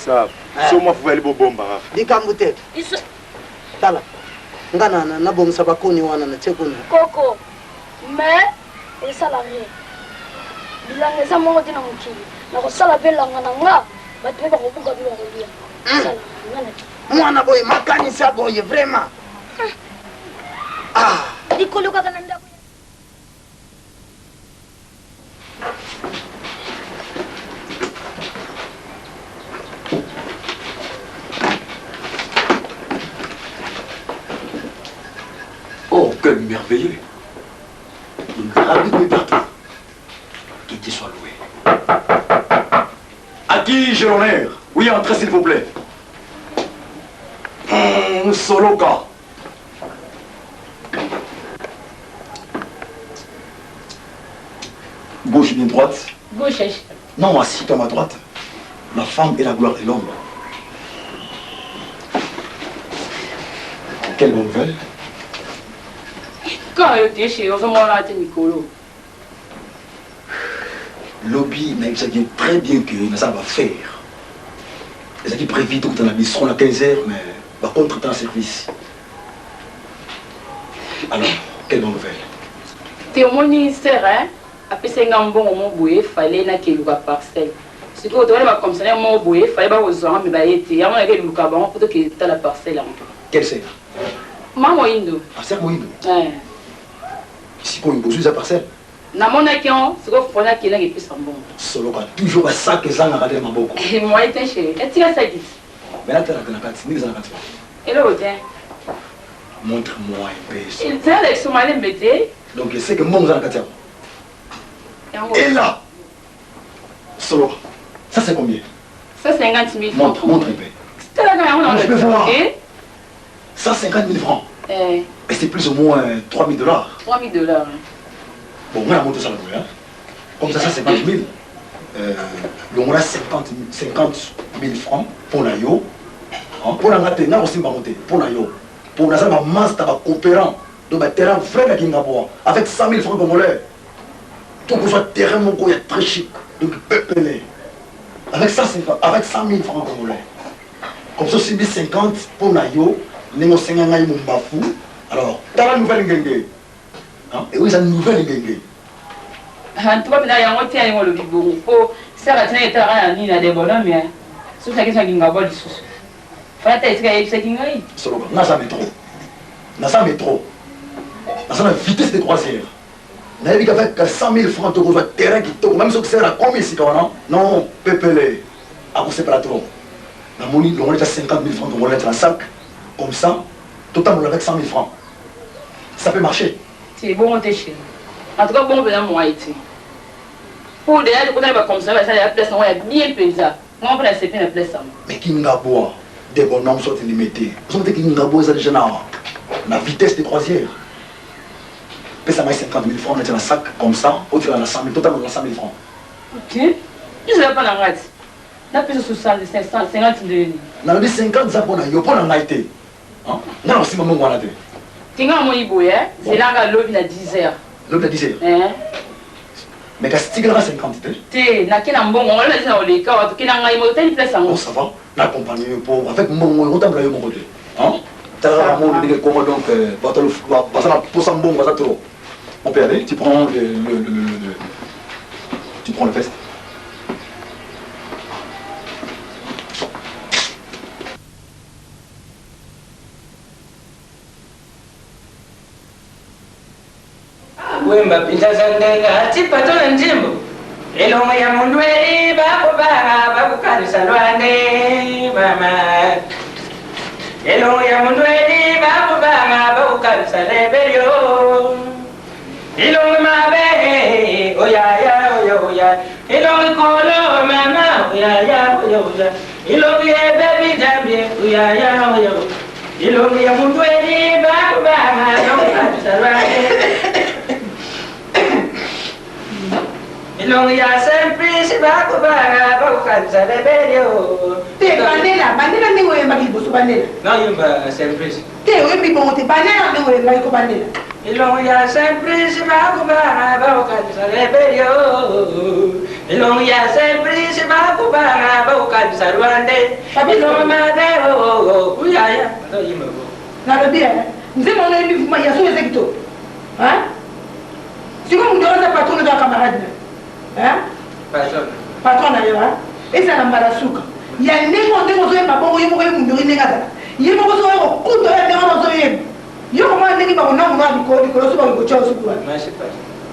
Sawa. So mwa fufu ali bobomba kaka. Likambo te. Tala. Nga na na nabongisa bakoni wana na tie kuna. Koko, mais esala rien. Bilanga eza moko te na mokili. Nakosala pe elanga na nga, bato pe bakobuka pe bakolia. Esala nga na Mwana boye makanisi ya boye vraiment. Ah. Likolo kaka na ndako. Oh, quel merveilleux! Il gravite partout. Que Dieu soit loué. À qui j'ai l'honneur Oui, entrez s'il vous plaît. Mmh, Soloka. Gauche bien droite Gauche. Non, assis-toi à ma droite. La femme est la gloire de l'homme. Quelle bonne nouvelle. Quand yo te chez ozomona te mikolo. Lobi nayebisaki très bien que naza na bafaire. Ezalaki prévu tokutana na bistro na 15 heures mais bacontretemps service. Alors, quelle bonne nouvelle. Te omoni sœur hein apesaki nga mbongo moko boye fallait nakeluka parcelle sikoyo toyali ba commissionnaire moko boye fallait bakozwa nga me baye te yango nake luka bango mpo tokende tala parcelle yango. Quelle sœur? Ma Moyindo. Ah, sœur Moyindo? Eh. Sikoyo bozwi eza parcelle? Namonaki yango sikoyo fallait nakende nakepesa mbongo. Soloka toujours ba sac ezangaka te na maboko. Moyen te chérie. Etika saki. Mais natalaka na kati ndenge eza na kati wana. Eloko te. Montre-moi un peu. Ezala biso malembe te. Donc c'est que mbongo eza na kati yango. Yango. Et là, Soloka, ça c'est combien? 150 000 francs. Montre, montre un peu. Talaka yango na Je peux voir. Eh? 150 000 francs. Eh. Et c'est plus ou moins 3 000 dollars. 3 000 dollars. Bon, moi, la moto, ça la hein. Comme ça, 150 000. Euh, longola 50 000 francs pour la yo. Pour la ngate, na osimba monte, pour la yo. Pour la ba master ba coopérant. Donc ba terrain vrai na Kingabwa avec 100 000 francs congolais. Tout que soit terrain moko ya très chic. Donc pepele. Avec 150 avec 100 000 francs congolais. Comme ça osimbi 50 pour na yo, ndenge osenga ngai mumbafu. Alors, tala nouvelle ngenge. Hein? Et oui, eza nouvelle ngenge. En tout cas, mina yango te yango olobi bongo po sara tina etalaka na nini na debonhomme soki nakesi na kingabwa lisusu fala ta esika ayebisaki ngai. Soloka, naza metro. Naza metro. Naza na vitesse de croisière. Nayebi qu'avec 100 000 francs tokozwa terrain kitoko même soki sera akomi esika wana non pepele akosepela trop. Namoni longola eza 50 000 francs congolais na sac comme ça totambola avec 100 000 francs. Ça peut marcher. Te bongo te chérie. En tout cas bongo peza moyen te. Po deja tokotaki ba commissionnaire basala ya place yango ya bien penza. Nga moko nasepeli na place yango. Mais Kingabwa de bonhomme soit limité. Ozomona te Kingabwa eza deja na na vitesse de croisière. Pesa ngai 50 000 francs natia na sac comme ça otikala na 100 000 totambola na 100 000 francs. Ok. Ezala pa na ngai ti. Napesa 50 ndenge nini? Nalobi 50 eza mpo na yo, mpo na ngai te. Nga na kosimba mbongo wana te. Te nga namoni boye eh, zela nga lobi na 10 heures. Lobi na 10 heures? Eh. Mais kasi tikelaka 50 te. Te, nake na mbongo ngo lobi na 10 na koleka awa toke na ngai moto otali place yango. Bon ça va, na accompagner yo po avec mbongo oyo otambola yo moko te. Hein? Tala kaka monde ndenge ekoma donc bato baza na posa mbongo baza trop. On peut aller, tu prends le, le, le, le, tu prends le veste. Wemba mpenza aza ndenge ati pato na nzembo elongo ya mondweli bakobanga bakokanisa lwande mama elongo ya mondweli bakobanga bakokanisa rebelio elongo mabe oyaya oya oya elongo kolo mama oyaya oya oya elongo ebebi nzambe oyaya oya oya elongo ya mondweli bakobanga bakokanisa lwande elongo ya simplice bakobanga bakokanisa rebelio te bandela bandela ndenge oyembaki liboso bandela nayemba simplice te oyembi bongo te bandela ndenge oyembaki ko bandela elongo ya simplice bakobanga bakokanisa rebelio elongo ya simplice bakobanga bakokanisa rwande elongo mabe uyaya nalobi eh. Nzembo wana oyembi vraimen ya solo eza kitoko hein? Sikoyo moto wana aza patron oza camarade na hein? Patron na yo hein? Ezala mbala suka ya ndenge oyo ndenge ozoyemba bongo yo moko ye mundori ndenge azala ye moko soki oye kokuta oyo ndenge wana ozoyemba yo komona ndenge bakonango na likolo likolo soki bakokotya yo suku wapi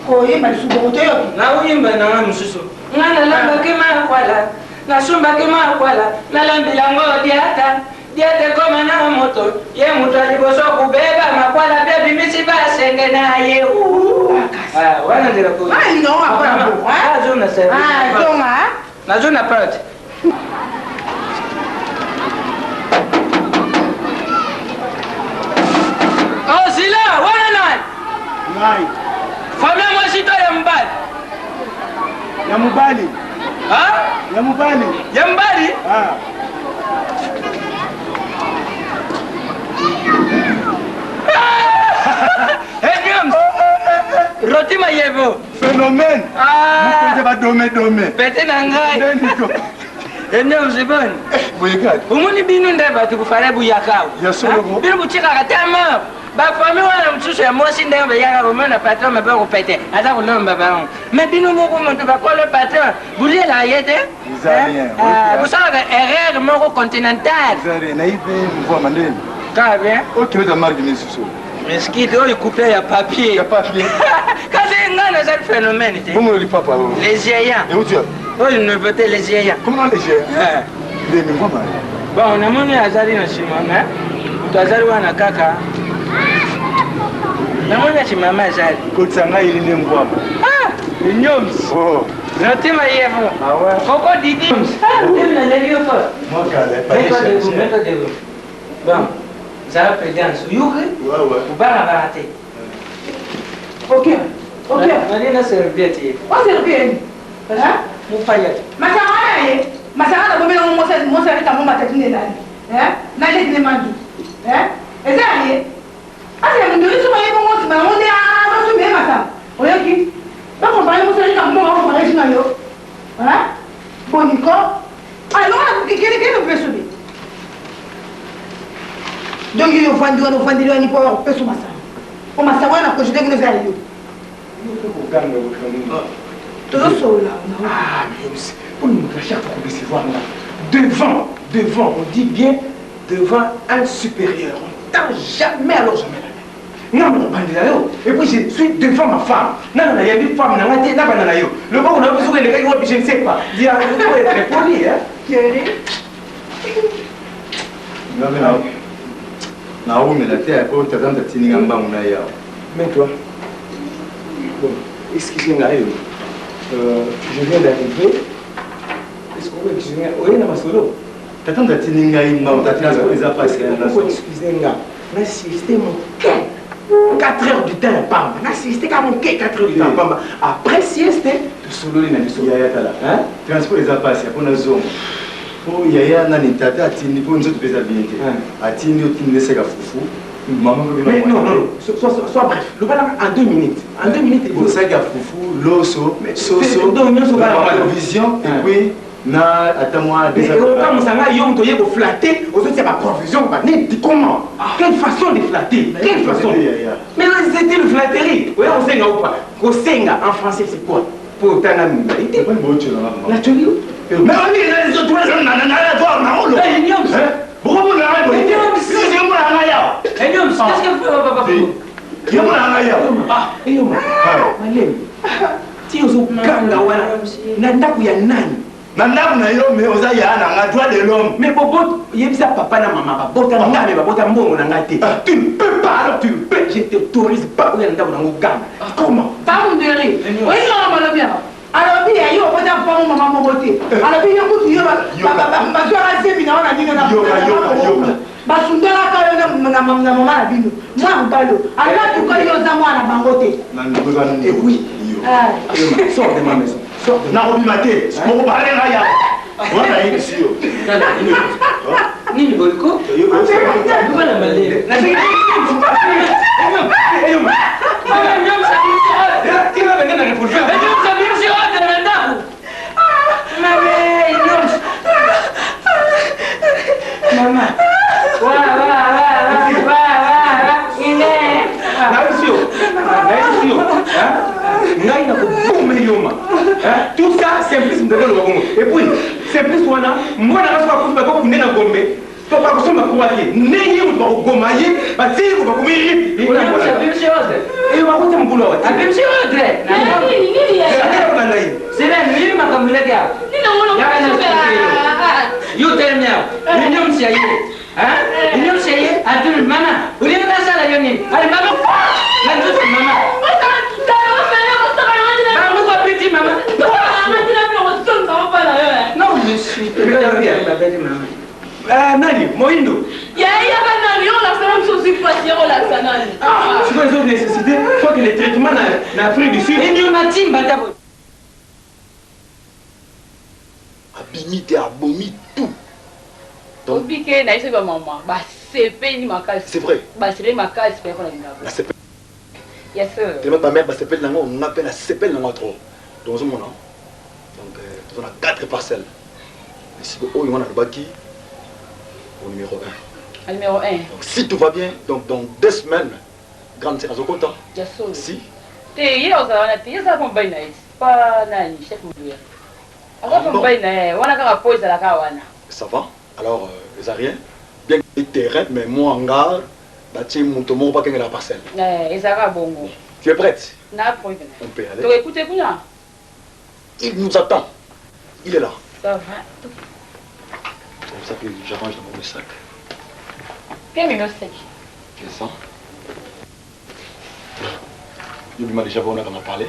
koyemba lisusu bongo toyoki nakoyemba nanga mosusu nga nalambaki makwala nasumbaki makwala nalambila ngo diata Diata ekoma na moto, ye moto ya liboso kubeba makwala mpe abimisi basende na ye. Ah, wana nzela ko. Ah, non, apa bon. Ah, zona service. Ah, zonga. Nazo na part. Oh, Sila, wana nani? Ngai. Famille mwasi to ya mobali? Ya mobali. Ha? Ya mobali. Ya mobali? Ah. Hey, James. Roti Mayevo. Phénomène. Ah. Mokonzi ba dome dome. Pete na ngai. Enyo boni. Boyekati. Omoni bino nde bato kofale buyaka awa. Ya solo. Bino botikaka te ma. Bafami wana mosusu ya mwasi ndenge bayaka komona patron mabe kopete aza kolomba bango. Mais bino moko moto bakolo patron bolielaka ye te. Eza rien. Bosalaka erreur moko continentale. Eza rien. Nayebi mvwama ndeni. Kaka bien. Okilota marque nini susu. Miskiti oyo coupe ya papier. Ya papier. Kasi ngai nazali phénomène te. Bongo lipapa oyo. Les géants. Euti wapi? Oyo nouveauté les géants. Comment les géants? Ndeni mvwama. Bon, namoni azali na nsima mais moto azali wana kaka. Namoni na nsima mama azali. Kotisa ngai eli nde mvwama. Ah, Nyoms. Oh. Notima yevo. Ah ouais. Koko Didi. Ah, ndeni naleli yo fort. Moi kala, Mets-toi debout, mets-toi debout. Bon, zala prudence. Oyoki? Obalabala te. Ok. Ok. Nali na serviette ye. O serviette. Hein? Mopaya te. Masanga na ye. Masanga na bomela ngo mwasi mwasi aleka ngo matati nde nani? Hein? Na leki ne mandu. Hein? Eza ya ye. Asi ya mundori soki aye bongo nsima yango nde azosomba ye masanga. Oyoki? Bakompare mwasi aleka mbongo akompare jus na yo. Hein? Boni ko? Alors kekele kele peso be. Donc yo ofandi wana ofandeli wani mpo akopesa masanga. Po masanga wana kojete kuna eza ya yo. Tozosolola. Ah, mais aussi, pour nous montrer chaque fois qu'on décevoir là. Devant, devant, on dit bien devant un supérieur. On tend jamais alors jamais la main. Non, non, bandela yo. Et puis je suis devant ma femme. Non, non, il y a une femme, non, non, non, non, Le bon, on a besoin de les gars, je ne sais pas. Dis, il faut être poli, hein. Thierry. Naumela te po tata moto atindi nga mbangu na ye awa. Mais toi, bon, excusez-moi, je viens d'arriver. Est-ce qu'on peut excuser Oye na masolo. Tata moto atindi ngai mbangu, transport eza pasi. Excusez nga, na sieste moke. 4 heures du temps ya pamba. Na sieste ka moke 4 heures du temps ya pamba. Après sieste, tosololi na biso. Yaya tala, transport eza pasi mpo nazonga. Po yaya nani tata atindi po nzoto mpe eza bien te. Atindi otindi neseka fufu. Maman Mais non, non, sois bref. Lobala en 2 minutes. En 2 minutes. Osaki ya fufu, loso, soso, donc nyonso kaka wana. provision et puis na ata mwa okamwisa ngai yo moto oye koflatte ozotia baprovision baneti comment? Quelle façon de flatter? Quelle façon? Mais là, c'est une flatterie. Oya kosenga ou pas? Kosenga en français c'est quoi? Po otanga mibali te. Natoli yo. Mais on est les autres, na na na na na Hey, Nyons. bokomona ngai boye. Nyons. Yomona ngai awa. Hey, Nyons, qu'est-ce que vous faites, papa? Yomona ngai awa. Ah, eyoma. Malemi. Ti ozokanga wana na ndako ya nani? Na ndako na yo mais oza ya na nga droit de l'homme. Mais bobo yebisa papa na mama babota nga mais babota mbongo na ngai te. Tu ne peux pas alors tu ne peux, je t'autorise pas oya na ndako nango ganga. Comment? Pamunderi. Oyinga malobi awa. Alobi ya yo obota mpango mama moko te. Alobi yo kutu yo bazwaka zemi na wana nino na basundolaka yo na mama na bino. Mwana mobali oyo. Alatuka yo oza mwana bango te. Et oui. Sors de ma maison. Sors de nakobima te mokobale ngai awa wana nayebisi yo. Nini boliko? Bana malele. Mama. Wa wa wa wa wa wa wa. Simplice moto akoloba bongo. Et puis, Simplice wana, mwana nga soki akufi bakokunde na Gombe, to bakosomba kuwa te. Ndenge ye moto bakogoma ye, batili ko bakomi rip. Eh, bakota mobulu awa te. Apimisi ordre. Nini, nini ya- Akenda kolanda ye. Sirene, oyebi makambo eleki awa. Nini yango na- Yaka na expliquer yo. Yo telemi awa. Union ya ye. Hein? Union ya ye. Atuni mama. Olingi nasala yo nini? Ali mama. Na nzoto mama. Bango babeti mama. Non, monsieur. Babeti mama. Ah, nani? Moindo. Ah, sikoyo ezo nécessité faut que le traitement na, na Afrique du Sud. Endio matimba tabo. Abimi te abomi tout. Donc obike na biso bamama basepeli makasi. C'est vrai. Basepeli makasi mpe mpona lingabo. Basepeli. Yes sir. Tellement ba mère basepeli nango nga mpe nasepeli nango trop. Donc ozomona donc toza na 4 parcelles. Mais sikoyo oyo wana alobaki au numéro 1. Numéro 1. Donc si tout va bien, donc dans 2 semaines, grande sœur azokota. Ya solo. Si. Te ye ozala wana te, ye azala mpo mobali na ye pa nani chef Mouya. Aza mpo mobali na ye wana kaka po ezalaka wana. Ça va. Alors eza rien. Bien que terrain mais moi nga batie moto moko bakengela parcelle. Eh, ezalaka bongo. Tu es prête? Na prête. On peut aller. Tokekute kuna. Il nous attend. Il est là. Ça va. C'est pour ça que j'arrange dans mon sac. Quel numéro sac? C'est ça. Il m'a déjà on a parlé.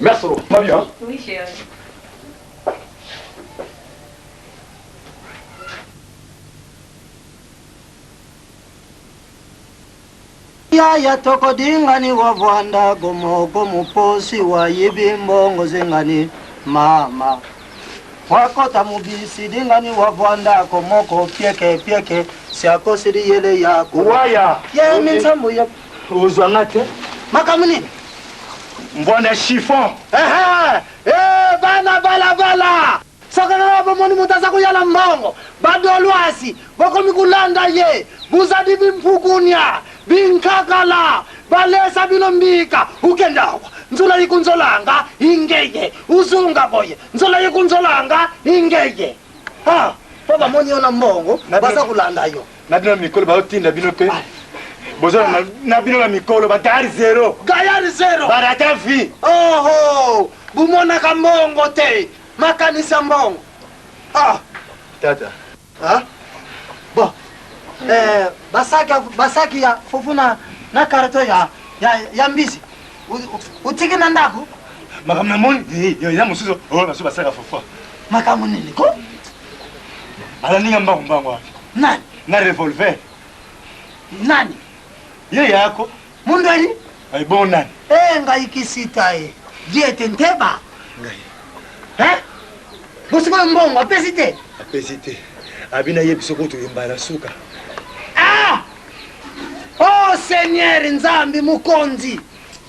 Merci, pas bien. Hein? Oui, chérie. Yaya tokodingani wa vwanda gomoko muposi wa yibi mbongo zingani mama wakota mubisi dingani wa vwanda komoko pieke pieke siakosili yele yako waya ye minsambo ya ozwanga te makambo nini mbwana chiffon ehe eh, bana balabala soki kaka bomoni moto aza koya na mbongo badolwasi bokomi kolanda ye buzadi bimpukunya binkakala balesa bino mbika ukendawa nzula yikunzolanga ingeye uzunga boye nzula yikunzolanga ingeye ha mpo bamoni yo na mbongo baza kolanda yo na bino na mikolo baotinda bino mpe boza na bino na mikolo bagayard zero gayard zero barata vie oho bumonaka mbongo te makanisa mbongo ah. Tata ah? Bon eh, basaki, basaki ya fufu na, na karto ya, ya, ya mbisi utiki na ndako makambo namoni eza mosusu oyo basu basaka fufu makambo nini ko alaninga mbangu mbangu wapi nani na revolver nani ye yako mundweli bon nani e ngai kisita ye diete nteba ngai eh? bosikoyo mbongo apesi te apesi te abi nayebi soki otoyemba na suka ah! Oh seigneur nzambi mokonzi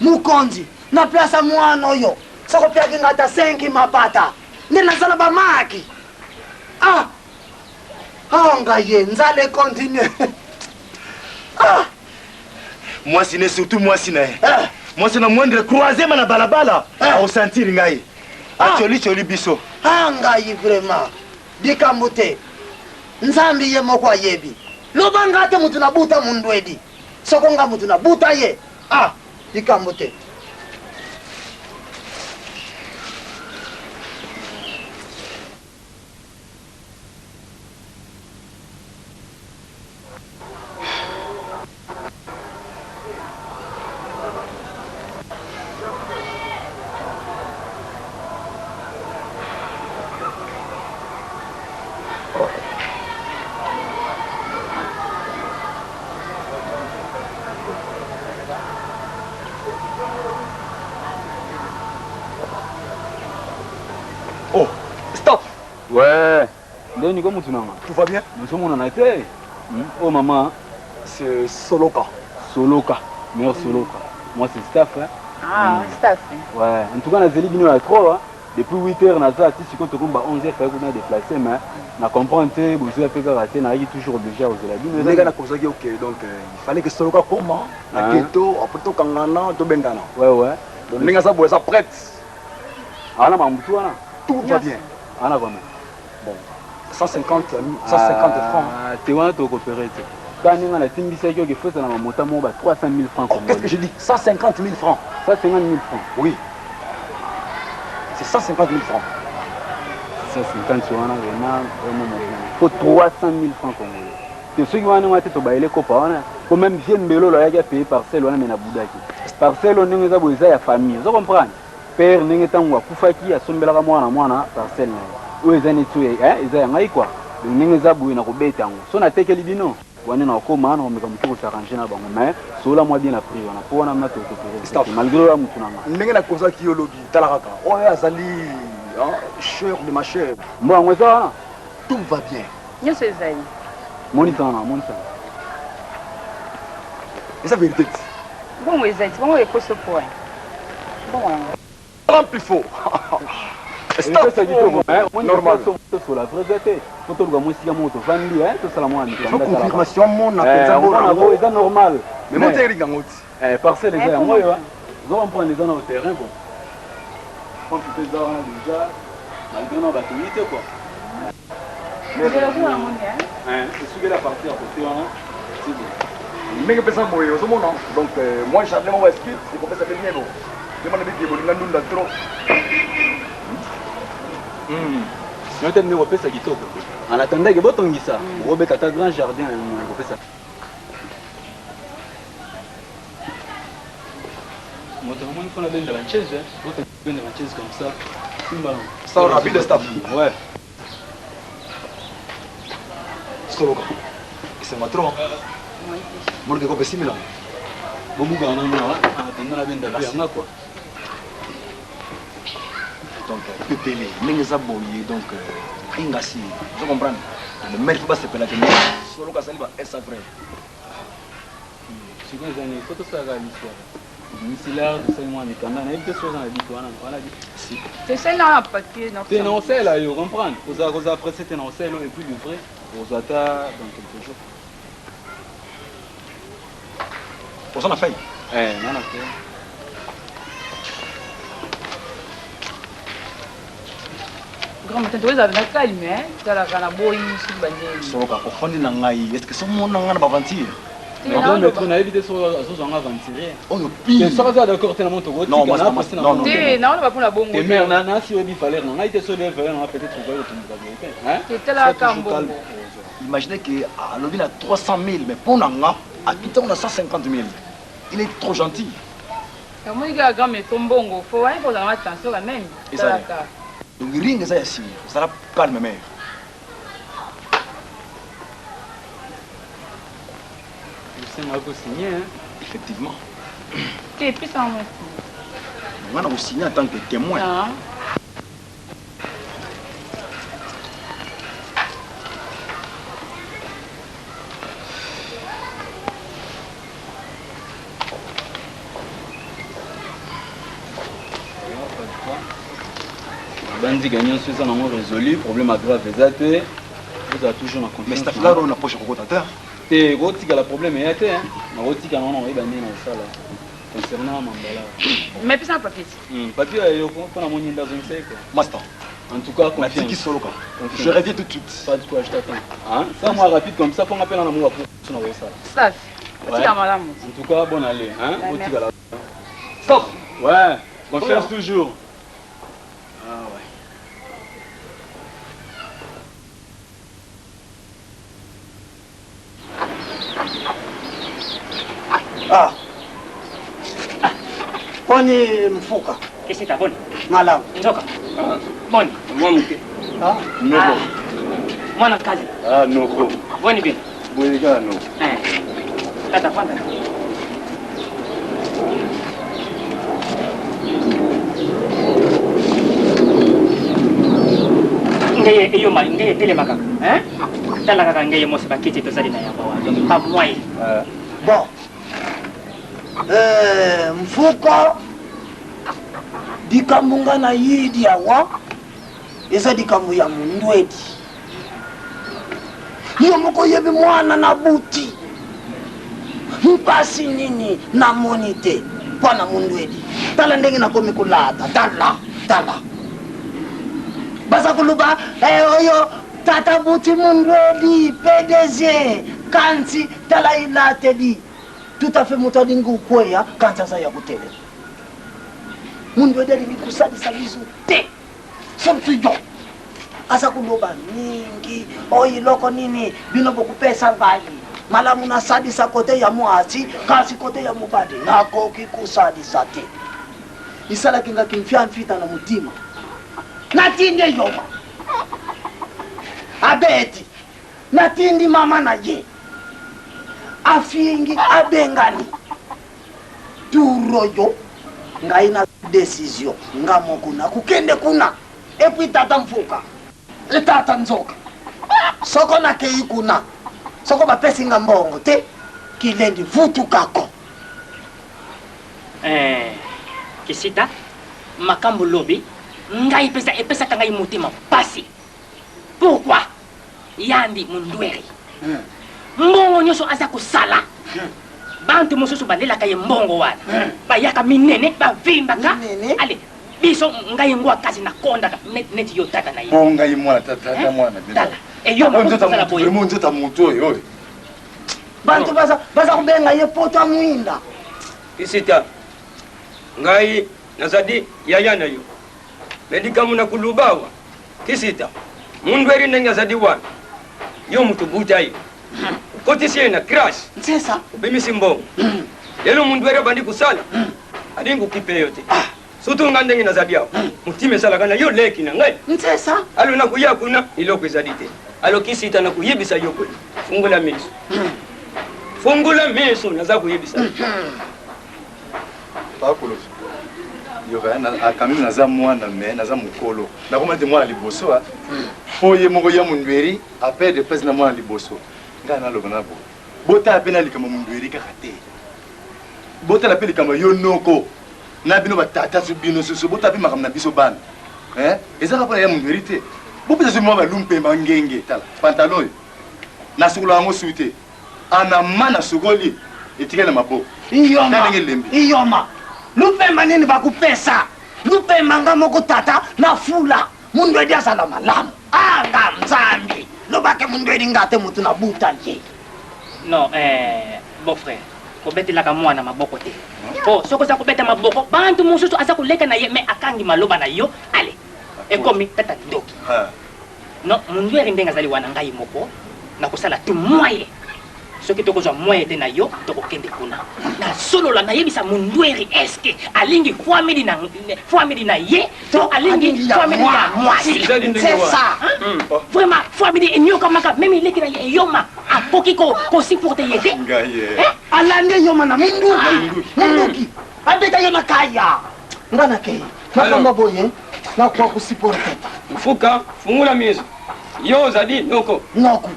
mokonzi na place ya mwana oyo soki opiaki nga ata 5 mapata nde nazala bamaki ah! Oh ngai ye nzala ekontinue ah! Mwasi ne surtout mwasi na ye mwasi na moindre croisema na balabala akosantiri ngai acolicholi biso ah ngai vraiment likambo te nzambe ye moko ayebi loba nga te motu nabuta mundwedi soko nga motu nabuta ye ah likambo te. Oh, stop. Ouais. Ndeni ko mutu nanga. Tout va bien? Nazomonana te. Oh maman. C'est Soloka. Soloka. Mère Soloka. Moi c'est staff hein. Ah, staff. Ouais, en tout cas nazeli bino ya trop hein. Depuis 8 heures naza ti sikoyo tokomi ba 11 heures fallait kuna déplacer mais na comprendre te bozwi mpe kaka te nayaki toujours obligé ya kozela bino. Ndenge nakozaki ok donc il fallait que Soloka koma na ghetto après tokangana tobendana. Ouais ouais. Donc ndenge aza boye aza prête. Ana mamutu wana. Tout va bien. Ana combien? Bon, 150, 150 francs. Ah, te wana tokopere te. Ka ndenge natimbisaki oke fo ezala mamota moko ba 300 000 francs Oh, qu'est-ce que je dis 150 000 francs. 150 000 francs. Oui. C'est 150 000 francs. 150 wana vraiment vraiment mobulu. Fo 300 000 francs congolais. Te soki wana wana te tobayele kopa wana. Po même vieux Mbelolo ayaki apaye parcelle wana mais na budaki. Parcelle oyo ndenge eza boye eza ya famille. Ozo comprendre? Père ndenge ntango akufaki asombelaka mwana mwana parcelle na ye. Oyo eza neti oyo eh, eza ya ngai quoi. Donc ndenge eza boye nakobeta yango. So natekeli bino wana nakokoma nakomeka moke kosarrange na bango mais solola mwa bien na prix wana po wana mna Staff. tokopere malgré oyo ya mutu na nga. Ndenge nakozaki yo lobi, tala kaka. Oyo azali hein, chair de ma chair. Mbo yango eza wana. Tout va bien. Nyonso ezali. Monisa wana, monisa. Eza vérité ti. Mbongo ezali ti, bongo ekoso po wapi? Mbongo yango. Rempli faux. Epesa kitoko, mais omoni Normal. tosola vrai eza te. Po toluka mwa esika moko tovandi, hein, tosala mwa Il faut confirmation mona penza mbona mbona yango eza normal. Mais moi teri yango ti. Eh, parcelle eza yango oyo, hein. Ozo comprendre eza na terrain quoi. Pompe mpe eza wana déjà. Malgré na batongi te quoi. Esukeli à partir ya côté wana. C'est bon. ndenge mpesa boye ozomona donc euh, moi jardin moko ya skit ekopesa mpe bien bo ndemana bibie bolinga ndunda trop Sinon te ndenge kopesa kitoko. En attendant ke botongisa, okobeta ata grand jardin ekopesa. Moto namoni mpona benda banchese, benda banchese comme ça. Simba. Ça rapide staff. Ouais. Soloka. Esenga trop. Monike kopesimila. Bobukana nano en attendant nabenda mpe yanga quoi. Donc pepele ndenge eza boye donc ingasi ozo comprendre le maire fo basepelaka nde soloka azali ba esa vrai. Sikoyo eza nini? Fo tosalaka l'histoire. Obimisi lar tosali mwa mikanda nayebi te soki oza na biki wana wana si. Tosali na papier na Te na osalela yo comprendre kozala kozala pressé te na osalela oyo et puis livré ozwa ata dans quelques jours. Oza na feuille? Eh, na na feuille. Grand matin tokozala na calme hein, tozalaka na boyi soki bandeni. Soloka ofandi na ngai est ce que somona ngai na baventure? Grand maître nayebi te soki azozwa nga aventurier. Oyo pire. Soki aza d'accord te na moto Non, kotika na moi, pasi na non, non, Te naoloba mpona bongo. Te mère na na si oyebi valeur na ngai te soki oyebi valeur na ngai peut-être okoki kotomboka boye te. Hein? Te talaka Sois toujours mbongo. calme. Imaginez que alobi na 300 000 mais mpo na nga akiti yango na 150 000. Il est trop gentil. Namoni kaka grand maître mbongo fo wana kozala na attention quand même. Ezali. Talaka. Donc ring eza ya nsima ozala calme mère. Osenga kosigner hein? Effectivement. Te pesa ngo. Nga na kosigner en tant que témoin. Ah. Bandika nyonso eza nango résolu, problème ya grave eza te. Ozala toujours na Mais confiance. staff là oyo na poche kokota te. Te kotikala problème eya te, hein. Nakotika nango nakoyeba ndenge na kosala concernant mambala. Mais pesa papier. Papier ya yo mpo na moni nde azongisa ye quoi. Master. En tout cas, confiance. Natiki soloka. Confiance. Je reviens tout de suite. Pas de quoi, je t'attends. Hein? Ça, moi, rapide comme ça, faut m'appeler en amour pour ça. Safi. Otika malamu. En tout cas, bonne allée. Hein? Ouais, Otika la. Stop. Ouais, confiance toujours. Ah ouais. Ah. Poni mfuka. Kesita boni. Malamu. Nzoka. Boni. Mwa moke. Ah. Noko. Mwana kazi. Ah, noko. Boni bien. Boye kaka noko. Eh. Tata fanda. Ngeye eyoma ngeye etelemaka. Hein? Tala kaka ngeye mosi bakiti tozali na yango awa. Donc pas moyen. Bon. Eh, mfuka likambo nga na yidi awa eza likambo ya mundwedi yo moko oyebi mwana na buti mpasi nini namoni te mpo na mundwedi tala ndenge nakomi kolata tala tala. Baza koloba eh, oyo tata buti mundwedi PDG kanti tala ilateli tout à fait moto alingi kokweya kanti aza ya kotelema. Mundwedi alingi kosalisa biso te surtout yo aza koloba mingi oyo eloko nini bino bokopesa ngai malamu nasalisa kote ya mwasi kasi kote ya mobali nakoki kosalisa te. Esalaki nga kimfiamfita na motima. Natindi eyoma abeti, natindi mama na ye afingi abengani. Tour oyo ngai na decision nga moko nakokende kuna epuis tata mfuka tata nzoka soko nakei kuna soko bapesi nga mbongo te kilendi vutukako. Eh, kisita makambo lobi ngai pesa epesaka ngai motema pasi pourquoi yandi mundweri hmm. mbongo nyonso aza kosala hmm. bantu mosusu balelaka ye mbongo wana hmm. bayaka minene bavimbaka ale biso ngai ngwa kasi nakondaka neti yo tata na ye po ngai mwana tata eh? mwana tala eyo nzota moto oyo oyo bantu baza baza kobenga ye poto mwinda. Kisita, ngai nazali yaya na yo me likambo na kuluba awa kisita mundu eri ndenge azali wana yo mutu buta ye okotisi ye na crash obimisi mbongo lelo mundu eri abandi kosala alingi kokipe yo te surtout nga ndenge nazali awa motima esalaka na yo leki na ngai alo nakoya kuna eloko ezali te alo kisita nakoyebisa yo boye fungola miso fungola miso naza koyebisa yo Pakolo yoka quand même naza mwana mais naza mokolo nakoma neti mwana liboso a po ye moko ya mundueri a perdre place na mwana liboso ngai naloba na boye botala mpe na likambo mundueri kaka te botala mpe likambo yo noko na bino ba tata su bino susu botala mpe makambo na biso bana eh eza kaka mpona ya mundueri te bopesa su mwa balumpe ngenge tala pantalon oyo nasukola yango su te anama nasukoli etikali na maboko iyoma ndenge elembi iyoma lupemba nini bakupesa lupemba nga moko tata na fula mundwedi azala malamu anga nzambi lobake mundwedi nga te motu na buta ye non eh, beau frère kobetelaka mwana maboko te po soki oza kobeta maboko bantu mosusu aza koleka na ye me akangi maloba na yo ale ekomi tata ndoki non mundueri ndenge azali wana ngai moko nakosala tout moyen soki tokozwa moyen te na yo tokokende kuna nasolola nayebisa mundueri eske alingi famili na famili na ye to alingi famili ya mwasi vraiment famili enyokamaka meme eleki na ye eyoma akoki kosupporte ye te alandi eyoma na munduki munduki abeta yo na kaya nga nakei makambo boye nakoka kosupporte mfuka fungula miso yo ozali noko noko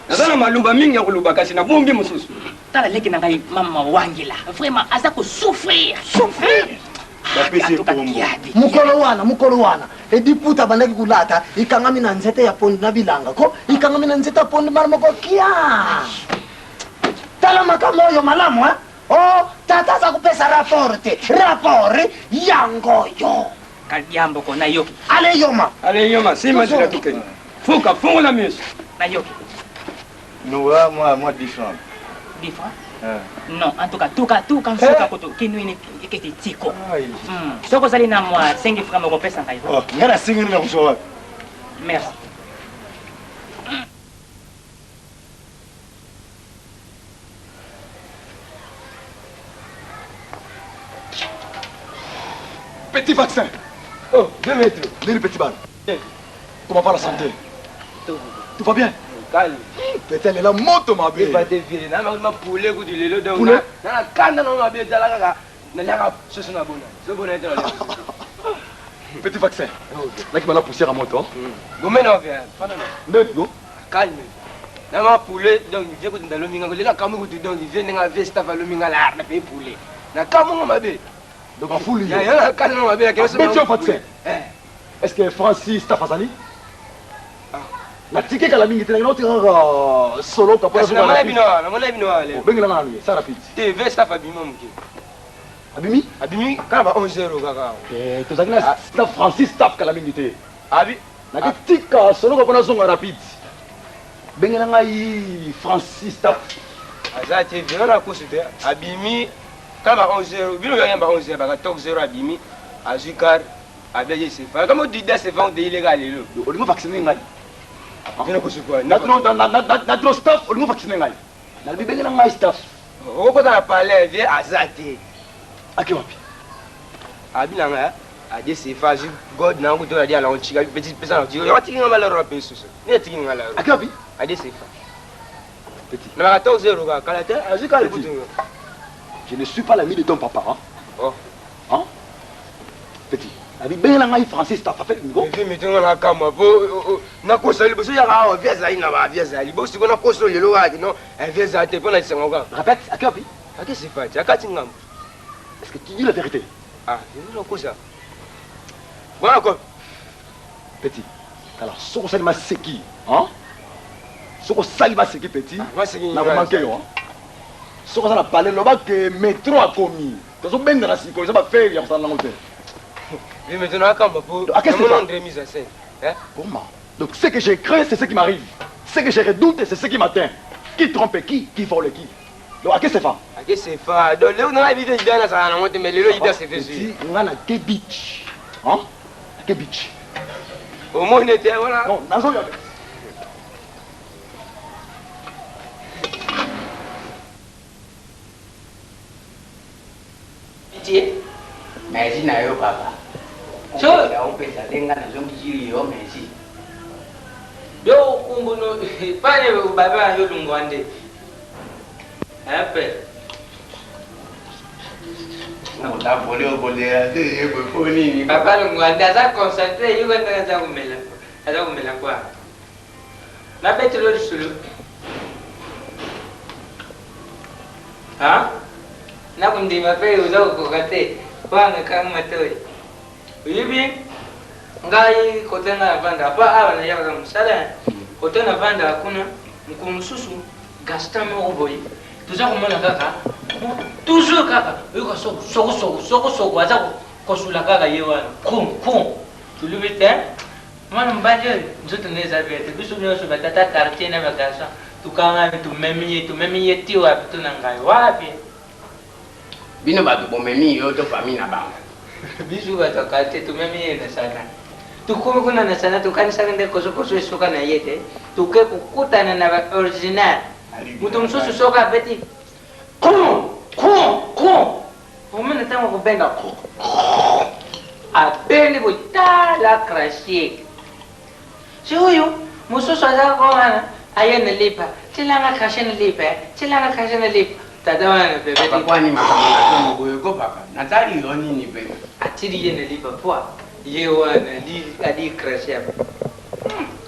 naza na maloba mingi ya koloba kasi nabombi mosusu tala leki na ngai mama wangila vraiment aza kosouffrir souffrir mokolo wana mokolo wana ediputa abandaki kolata ikangami na nzete ya pondu na bilanga ko ikangami na nzete ya pondu mbala moko kia tala makambo oyo malamu eh? o oh, tata aza kopesa rapport te rapport yango yo kadiamboko nayoki ale yoma ale yoma sima nzela tokende fuka fungola miso nayoki Noa mwa mwa 10 francs. 10 francs? Non, en tout cas, tuka tuka nsuka kutu kinuini eketi tiko. Soki ozali na mwa 5 francs moko pesa ngai. Oh, ngai nasengi nini nakozwa wapi? Merci. Petit vaccin. Oh, 2 mètres. Nini petit bana? Comment va la santé? Tout va bien? Calme. Petit lela moto mabe. Eva te vie. Na ma poulet kutu lelo donc. Poulet? Na na kanda na mabe tala kaka. Na liaka soso na bona. So bona ete na Petit vaccin. Naki bana poussière à moto. Gomena vient. Fana na. Ndeni go. Calme. Na ma poulet donc vie kutu ndalomi nga lela kamu kutu donc vie ndenge vie staff alomi nga la na pe poulet. Na kamu nga mabe. Donc afuli yo. Ya na kanda na mabe ya keso. Petit vaccin. Est-ce que Francis staff azali? natiki kala mingi te nakenda kotika kaka soloka mpo namona bino awa namona bino awa lelo obengela nga nanu ye sa rapide te ve staff abimi moke Naketika soloko mpo nazonga rapide. Bengela ngai Francis Taf. Aza te velo na kusu te abimi kaka ba 11 heures bino ya ba 11 heures ba 14 heures abimi azwi car abiaki sefa kama odida sefa odeile kaka lelo. Olingo vacciner ngai? Bino kusu kwa. Na tro staff olingo vacciner ngai? Nalobi bengela ngai staff. Okokota na palais vie aza te. Ake wapi? Abi na ngai ade sefa azwi god na yango to adi ala onchika petit pesa na yo atiki nga maloro ape susu. Ni atiki nga maloro. Ake wapi? Ade sefa. Petit. Na ba 14 heures kaka kala te azwi kala Petit. kutu. Je ne suis pas l'ami de ton papa. Hein? Oh. Hein? Petit. Nabi bengela ngai Francis Taf afait ngo. Evi mitonga na kamwa po nakosa liboso yaka awa vie azali na ba vie azali bo siko nakosa lelo kaka kino vie azali te mpo na lisango kaka. Répète, ake wapi? Ake sefa ti akati ngambo. Est-ce que tu dis la vérité? Ah, nakosa. Bwana ko. Petit. Alors, soko osali maseki, hein? Soko osali maseki petit, nakomanke yo, hein? Soko oza na palais loba ke metro akomi. Tozobengana sikoyo eza ba fere ya kosala nango te. Vi mitonga na kamwa po. Ake namona sefa. André mise en scène. Hein? Comment? Donc ce que j'ai craint, c'est ce qui m'arrive. Ce que je redoute, c'est ce qui m'atteint. Qui trompe qui, qui vole qui. Donc ake sefa. Ake sefa. Donc lelo na bi te dana sala nango te mais lelo ida sefa Petit, nga na ke beach. Hein? Ake beach. Omoni te wana. Non, nazoya. Pitié. Merci na yo papa. So- Opesa opesa te nga nazongisi yo merci. Yo okumbuno pane baba yo lungwa nde. Ape. Otavole okolela te ye boye mpo nini? Papa lungwa nde aza concentré yo ndenge aza komela. Aza komela kwa. Nabetelo lisolo. Ha? Nakundima mpe oza kokoka te. Wanga kanga matoi. Oyebi ngai kote nga navandaka mpo awa nayakaka mosala kote navandaka kuna mokolo mosusu Gaston moko boye toza komona kaka toujours kaka oyoka sokosoko sokosoko aza kosula kaka ye wana kum kum tolobi te mwana mobali oyo nzoto nde eza bien te biso nyonso batata quartier na bagarçon tokangami tomemi ye tomemi ye ti wapi to na ngai wapi Bino bato bomemi yo to famille na bango? Biso bato ya quartier tomemi ye na sana tokomi kuna na sana tokanisaki nde kosokoso esuka na ye te toke kokutana na ba original moto mosusu soki abeti kun kun kun omona ntango akobenga abendi boye tala crache sikoyo mosusu aza ko wana aye na lipa tilanga crache na lipa tilanga crache na lipa tata wana Papa pepeti kwani makambo na somo boye ko papa natali yo nini pe atili ye na lipa pwa ye wana ali crache apa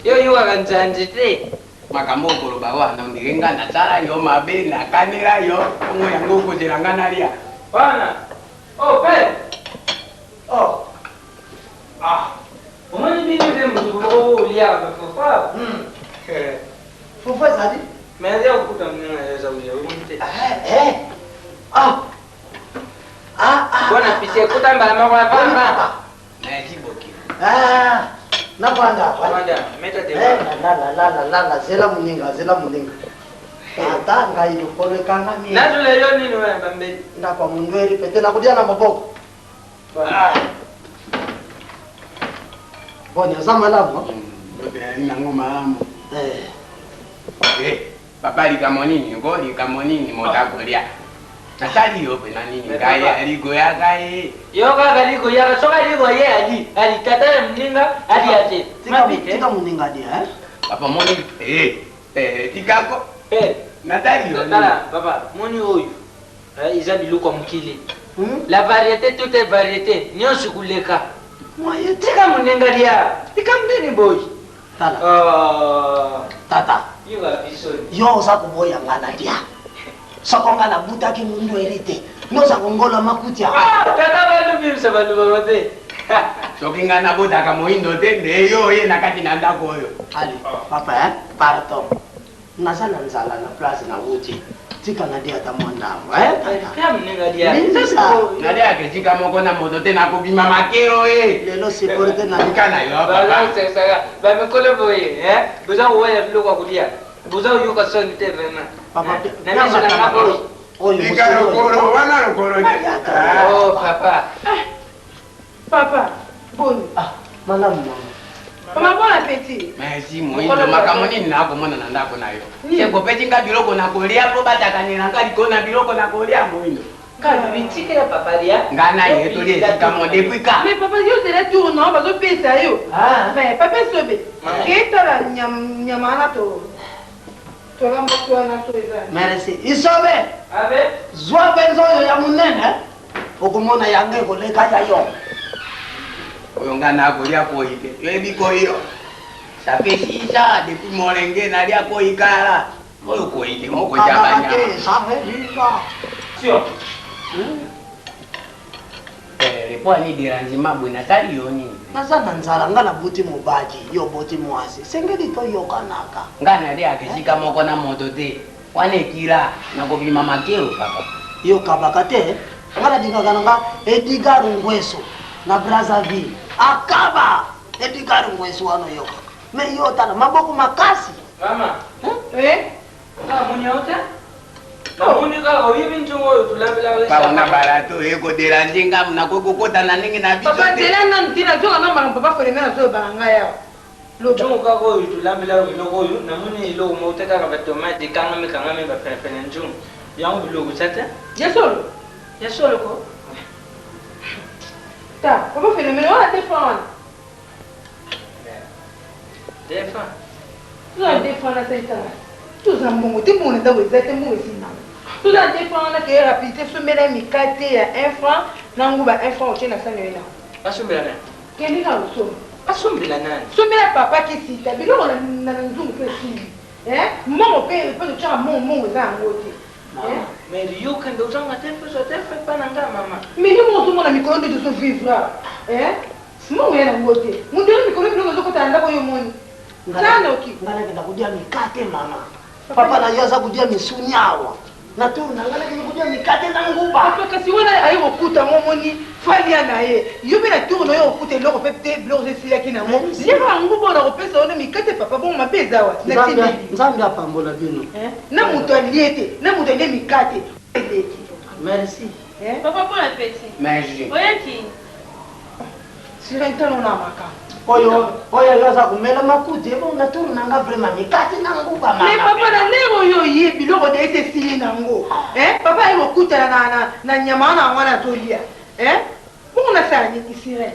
yo yokaka nzanzi te makambo okoloba wana ondire nga nasala yo mabe nakanela yo bongo yango okozela nga nalia wana oh pe oh ah omoni bino nde motu moko oliaka bafufa Fufu ezali? Mais aza kokuta monene na yo aza kolia omoni te bona pitié kuta mbala moko ya pamba merci boki Ah, navanda awa. Vanda, meta Eh, devant. nalala zela moninga zela moninga tata ngai lokolo ekangami nazula yo nini wana bambeli ndako ya mondweri pete nakolia na maboko boni oza malamu ndoto nango malamu Eh, Eh, papa likambo nini ko likambo nini moto akolia nasali yo pena nini ngai aligoyaka ye yo kaka likoyaka soki alikoye ali ali tata ya moninga ali ya te tika tika moninga alia eh? papa moni eh, eh, tikako natali yo nini tala papa moni oyo eh, eza biloko ya mokili la variété tout est variété nyonso koleka Moyen te. tika moninga lia tika ndeni boyi tala Ah, tata yoka biso yo oza koboya nga nalia soko nga nabutaki mundweri te noza kongola makuti awa Ah, tata balubimisa balubaka te soki ngai nabotaka moyindo te nde yo oye na kati na ndako oyo ale papa eh? pardon Naza na nzala na place na wuti. Tika na lia ata mwa ndambo. Naliaka esika moko na moto te nakobima makero e. Lelo supporte na Tika na yo papa. Bamikolo boye, boza kowela biloko ya kolia. Boza koyoka soni te vraiment. Na miso na nga oyo. Tika lokolo wana lokolo te. Oh papa. Papa, boni. Ah, malamu mama. Papa, bon appétit. Merci moyindo makambo nini nakomona na ndako na yo. Se kopesi nga biloko na kolia mpo batakanela nga likolo na biloko na kolia moyindo. Kaka bitikela papa lia. Nga na ye tolia esika mo depuis ka. Mais papa, yo zela tour na bazopesa yo. Mais papa Sobe, ketala nyama wana to tolambaki wana so eza. Merci. Isobe. Abe. Zwa mpenza oyo ya monene. Okomona yango ekoleka ya yo. Oyo nga nakolia koyi te. Yoyebi koyi yo. Ça fait 6 ans depuis molenge nalia koyi kala. Oyo koyi te moko ja banyama. Sio. Eh, po ani dérangement boye nasali yo nini? Naza na nzala nga naboti mobali yo oboti mwasi sengeli toyokanaka. Nga naliaka esika moko na moto te. Wana ekila nakobima makero papa. Yo kabaka te nga nalingaka na nga Edgar Ngweso na Brazzaville akaba Edgar Ngweso wana oyokaka mais yo tala maboko makasi. Mama. Eh? Ah, moni te? Namoni kaka oyebi nzungu oyo tulambelaka Papa na barato ekoderange nga nakoki kokota na ndenge na biso Papa, te. nzela nanu te nazonga na makambo papa Foleme azolobaka ngai awa. Nzungu kaka oyo tulambelaka biloko oyo namoni eloko moko te kaka batomate ekangami kangami bapenepene nzungu yango biloko eza te. Ya solo? Ya solo ko. Ta, papa Phénomène wana te franc wana. Defa. Toza te franc na salisanga. Toza mbongo te mbongo na ndako eza te mbongo esili nango. Toza te franc wana ke rapidité sombela mikate ya 1 franc na nguba 1 franc otie na sani oye nango. Asombela nani? Kende kaka kosomba. Asombela nani? Sombela papa kisita biloko na nzungu mpe esili. Mbongo mpe mpe totyaka mbongo mbongo eza yango te. Mais yoka nde ozanga te mpe ozwa te mpe epa na nga mama. Mais yo moko ozomona mikolo nde tozovivre mbongo ya nango te mondele mikolo biloko ezokota na ndako yo omoni sanoki. Nga nakenda kodia mikate mama. Papa na yo aza kodia misuni awa. Na tour na nga nakende kodia mikate na nguba. Papa kasi wana aye kokuta ngo omoni falia na ye yo mpe na tour na yo okuta eloko mpe te biloko esilaki nango liaka nguba oyo nakopesa yo nde mikate papa bongo mabe eza wapi Nzambe apambola bino. Na moto alie te na moto alie mikate eleki. Merci. Papa, bon appétit. Merci. Oyaki. Sirène tala ona makambo. Oyo oyo yo aza komela makuti ebongo na tour na nga vraiment mikate na nguba mama. Mais papa na ndenge oyo oye biloko de ese esili nango. Papa aye kokutana na nyama wana yango wana azolia. Bongo nasala nini Sirène?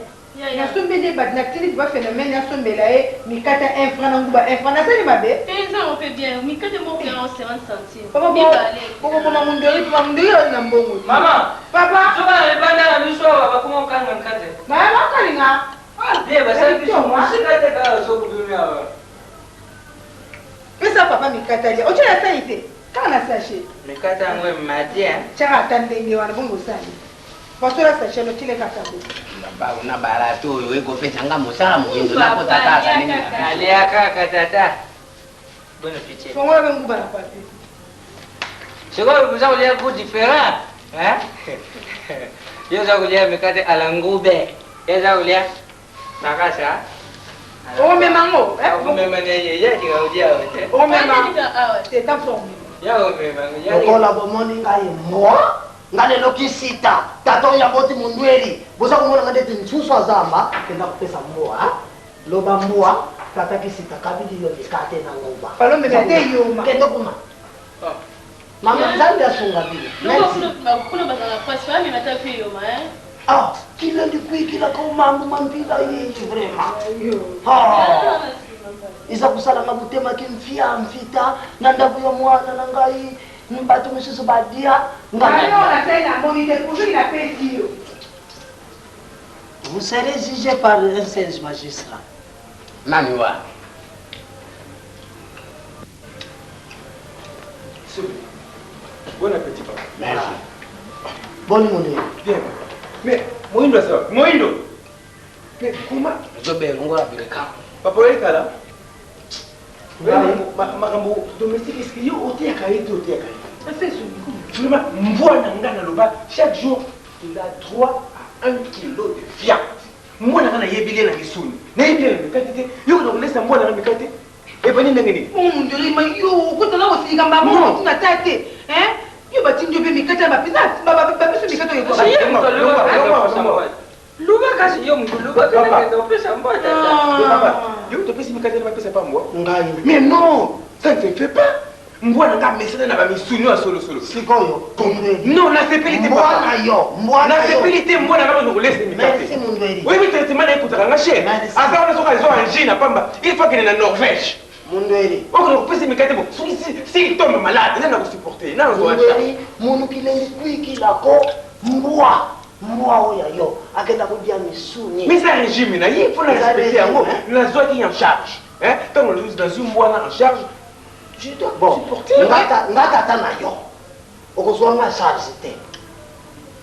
Nasombeli ye bato natindi papa Phénomène asombela ye mikate ya 1 franc na nguba 1 franc nasali mabe? Mpenza yango mpe bien mikate moko yango 50 centimes. Papa Mibale. bokoboma mondori papa mondori oyo na mbongo te. Mama. Papa. Soka na libanda na biso awa bakoma kokanga mikate. Mama bakalinga. Bien basali biso mosika te kaka sokobimi awa. Pesa papa mikate alia. Otie na sani te. Kaka na sachet. Mikate yango emati. Tiaka ata ndenge wana bongo osali. Pasola sachet no tile kaka boye. Na barato oyo ekopesa nga mosala moyindo nakota kaka ndenge na biso. Alia kaka tata. Bon appétit. Fongola mpe nguba na papier. Sikoyo boza kolia goût différent. Hein? Yo oza kolia mikate à la ngube. Ye aza kolia makasa. Okomema ngo. Okomema na ye ye alinga kolia awa te. Okomema. C'est un formule. Ya komema. Lokola bomoni ngai mwa nga lelo kisita tata oyo aboti mondweli boza komona nga ndeti nsusu azamba kenda kopesa mbwa loba mbwa tata kisita kabili yo mikate na nguba Palombe te yoma. Kende kuma mama Nzambe asunga bino. Merci. Kuna bazala pasi bamema ta mpe yoma. Ah, kila likwikilaka mambo mambila yingi vraiment. Ah, eza kosalanga motema ke mfia mfita na ndako ya mwana na ngai bato mosusu badia. Vous serez jugé par un seul magistrat. Nani wa? Bon appétit, papa. Merci. Bonne monnaie. Bien. Mais, Moindo, ça va. Moindo. Mais comment Zobe longola bileka. Papa, oyekala. Makambo domestique, est-ce que yo oteyaka ye te, oteyaka ye? Vraiment, mbwa na nga naloba chaque jour il a droit à 1 kilo de viande. Mbwa na nga nayebi lie na misuni, nayebi lie na mikate te. Yo okenda kolesa mbwa na nga mikate ebandi ndenge nini? Mondolima yo okota na kosilika mbamo otina ta te, hein? Yo batindi yo mpe mikate ya bapesa bapeso mikate oyo. Luba kasi yo mutu luba pe nakende kopesa mbwa tata. Yo mutu opesi mikate na bapesa pa mbwa? Ngai. Mais non, ça ne se fait pas. Mbwa na nga amesana na bamisuni ya solosolo. Sikoyo. Non, nasepeli te papa. Mbwa na yo, mbwa na yo. Nasepeli te mbwa na nga bazo kolesa mikate. Merci Mundweri. Oyebi traitement na ye ekutaka nga cher. Aza wana soki azwa angine na pamba, il faut akende na Norvège. Mundweri. Okende kopesa mikate bo soki si si tombe malade, nani akosupporter? Nani azwa Mundweri, munu kilengi kwikilako mbwa. Mbwa oyo ya yo akenda kodia misuni. Mais eza regime na ye, faut na respecter yango. Nazwaki en charge. Hein? Tango nazwi mbwa wana en charge, je dois bon, supporter. Nga tata na yo, okozwa nga charge te.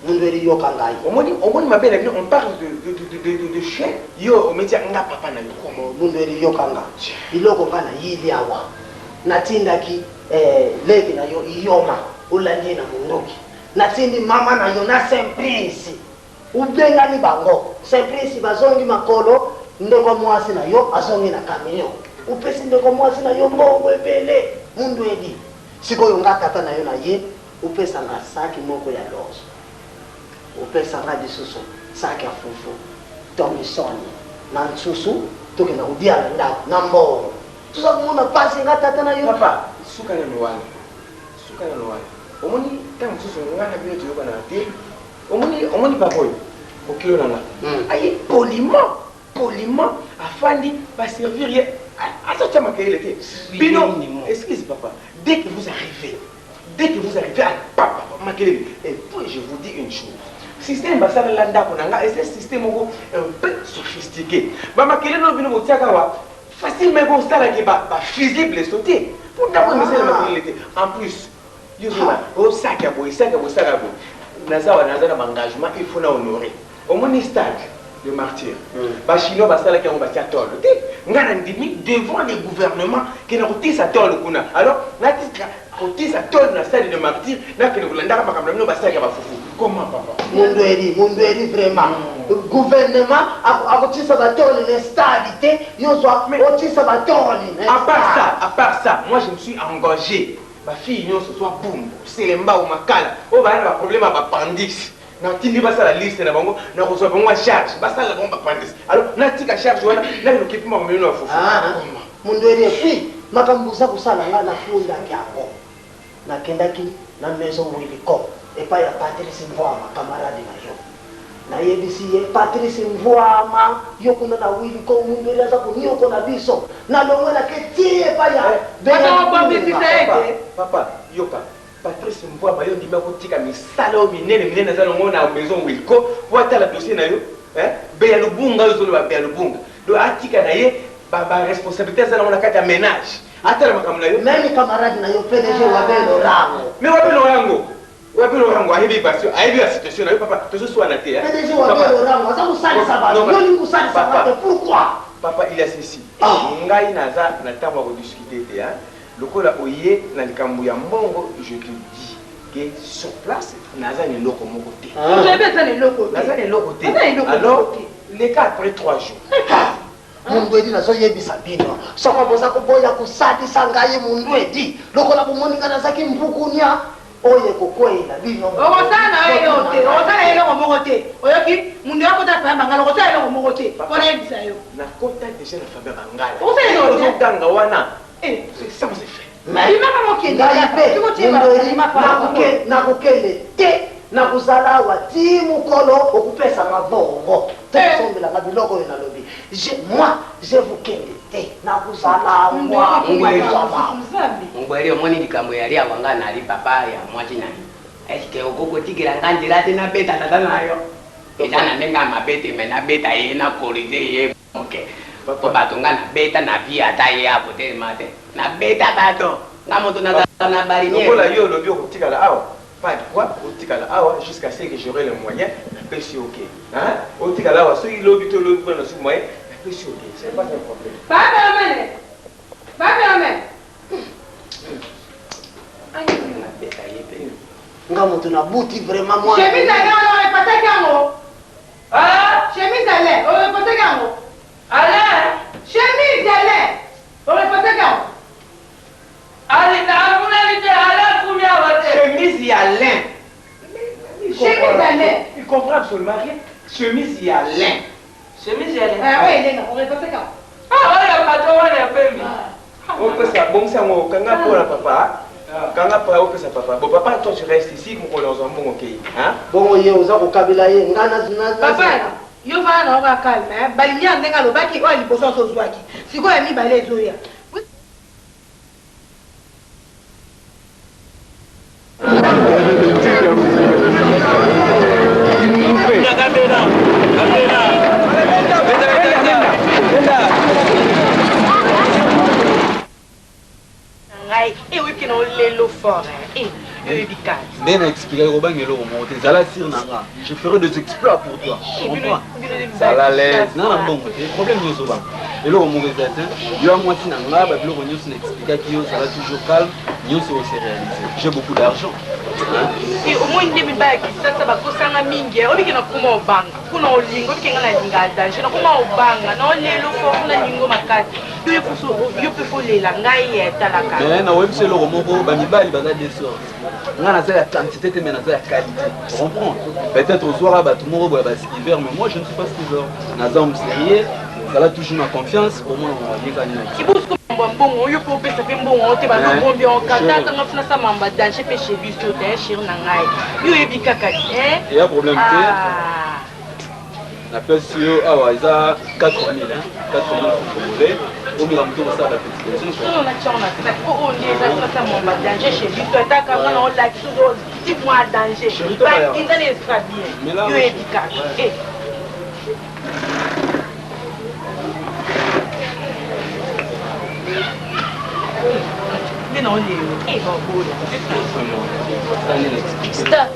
Mundweri yoka ngai. Omoni, omoni mabe na bino, on parle de, de, de, de, de, de chien, yo ometia nga papa na yo. Bon, Mundweri yoka nga. Biloko nga nayili awa. Natindaki eh, leki na yo Iyoma, olandi ye na mondoki. Natindi mama na yo na Simplice ubengani bango. Simplice bazongi makolo, ndeko muasi na yo azongi na camion. Upesi ndeko muasi na yo mbongo ebele. Mundwedi, sikoyo nga tata na yo na ye upesa nga saki moko ya loso. Upesa nga lisusu saki ya fufu to misoni na nsusu tokenda kodia na ndako na mbongo. Toza komona pasi nga tata na yo. Papa, suka nanu wana. Suka nanu wana. Omoni tango mosusu nga na bino toyokanaka te. Omoni omoni papa oyo bokilo na nga. Aye poliment poliment afandi ba servir ye azotia makelele te. Bino excuse papa dès que vous arrivez dès que vous arrivez à papa makelele et puis je vous dis une chose. Système basalela ndako na nga eza système moko un peu sophistiqué. Ba makelele oyo bino botiaka awa facilement ekosala ke ba ba fusible sauter. Po ndako emisala makelele te. En plus Yo zoba, oh sac ya boye, sac ya boye, sac ya boye. Naza wana, naza na ba engagement, il faut na honorer. Omoni stade de martyr. Ba chinois basalaki yango batia tôle te. Nga na ndimi devant le gouvernement ke na kotisa tôle kuna. Alors natika kotisa tôle na stade de martyr, nakende kolandaka makambo na bino ba sac ya ba fufu. Comment papa? Mundweri, Mundweri vraiment. Gouvernement akotisa ba tôle na stade te, yo zwa otisa ba tôle na À part ça, à part ça, moi je me suis engagé. Ba filles nionso soit Bumbu, Selembao, Makala oyo baza na ba problème ya ba appendice natindi basala liste na bango nakozwa bango en charge basalela bango ba appendice alors natika charge wana nakende kokipe makambo bino ya fufu. Mundweri et puis makambo boza kosala nga nafundaki yango nakendaki na maison Wilco epai ya Patrice Mvuama camarade na yo Nayebisi ye, Patrice Mvuama, yo kuna na Wilco, Mundweri aza koniokola biso. Nalongwe nake tii epai ya Bena Papa, papa, yoka. Patrice Mvuama, yo ondimi akotika misala oyo minene minene aza nango na maison Wilco po atala dossier na yo? Hein? Beya Lubunga oyo ozoloba Beya Lubunga. Donc atika na ye ba, ba responsabilites aza nango na kati ya menage. Atala makambo na yo. Meme camarade na yo PDG Wabelo Rango. Mais Wabelo Rango, Wapi Lorango ayebi ba ayebi ba situation na yo papa tozo swana te hein. PDG Wapi Lorango aza kosalisa bato yo olingi kosalisa nga te pourquoi? Papa il y a ceci ngai naza na tango ya ko discuter te hein lokola oye na likambo ya mbongo je te dis que sur place naza na eloko moko te. Oyebi aza na eloko te. Naza na eloko te. Alors leka après 3 jours. Mundwedi nazo yebisa bino soko boza koboya kosalisa ngai Mundwedi lokola bomoni ngai nazaki mpukunia oyo ekokweyela bino. Okosala na yo eloko te, okosala ye eloko moko te, oyoki? Mundu akota na famille bangala okosala eloko moko te, po nayebisa yo. Nakota dejà na famille bangala. Okosala eloko te. Ozo tanga wana c'est sans effet. Bima kaka okende Ngai kaka, pe soki otie ba Mundwedi bima pa. nakokende te nakozala awa ti mokolo okopesa nga bongo to kosombela nga biloko oyo nalobi. Je moi je vous kende te nakozala awa nakozala. Mungweri omoni likambo eyali awa nga nali papa ya mwasi na yo est ce que okoki kotikela nga nzela te nabeta tata na yo eza na ndenge ya mabe te mais nabeta ye na corriger ye moke po bato nga nabeta na vie ata ye akotelema te nabeta bato nga moto nazalaka na bariniere. Lokola yo olobi okotikala awa Pas de quoi otikala awa jusqu'à ce que j'aurai le moyen na pesi yo ok hein otikala awa soki lobi to lobi kuna nazui moyen na pesi yo ok c'est pas un problème. Papa mane. Ba phénomène. Nga moto nabuti vraiment mwana. Chemise ale wana orepataki yango. Chemise ale orepataki yango. Ale. Chemise ale orepataki yango. Ali amunani te ale akumi awa te. Chemise ya lin. Chemise ya lin. Il comprend absolument rien. Chemise ya lin. Chemise ya lin. Ah ouais, elenga orepataki yango. Ah oyo bato wana ya pembe. Opesa bongisa yango kanga mpo na papa. Kanga mpo opesa papa. Bon papa toi tu restes ici mokolo ozwa mbongo okei. Hein? Bongo ye oza kokabela ye nga na Papa, yo vana na oka calme, hein. Balingi ya ndenge alobaki oyo liboso azozwaki. Sikoyo ya mibale ezoya. Ngai e oyebi na olelo fort e oyebi kati. Nde na expliquaki kobanga eloko moko te, zala sire na nga, je ferai des exploits pour toi, comprends? Zala à l'aise, nga na mbongo te, problème nyonso obanga eloko moko eza te. Yo ya mwasi na nga, babiloko nyonso na expliquaki yo, zala toujours calme, nyonso eko se réaliser. J'ai beaucoup d'argent. E omoni nde mibali ya Kisasa bakosanga mingi, obike na koma obanga kuna olinga, obike nga nalinga danger, nakoma obanga na olelo fort kuna lingo makasi. Yo yo mpe folela ngai etalaka. Mais na oyebisa eloko moko, bamibali baza deux sortes. Nga naza ya quantité te, mais naza ya qualité, comprends? Peut-être ozwaka bato moko boya baskiver, mais moi je ne suis pas skiver, naza homme sérieux. Zala toujours na confiance, omona moyekani na Ibusuku mambo ya mbongo yo mpe opesa mpe mbongo te, bazobombi yango kata tanga funa sa mamba danger mpe chez biso te, chéri na ngai, yo oyebi kaka te. Eya problème te. Napesi yo awa eza 4000, hein, 4000 francs congolais, omeka moto kosala bapetit besoin. Sono na tiango na sac po oyo nde eza funa sa mamba danger chez biso, ataka nga na olakisi ti mwa danger bakinza na estra bien, yo oyebi kaka. Nde na olelo baboya. Stop.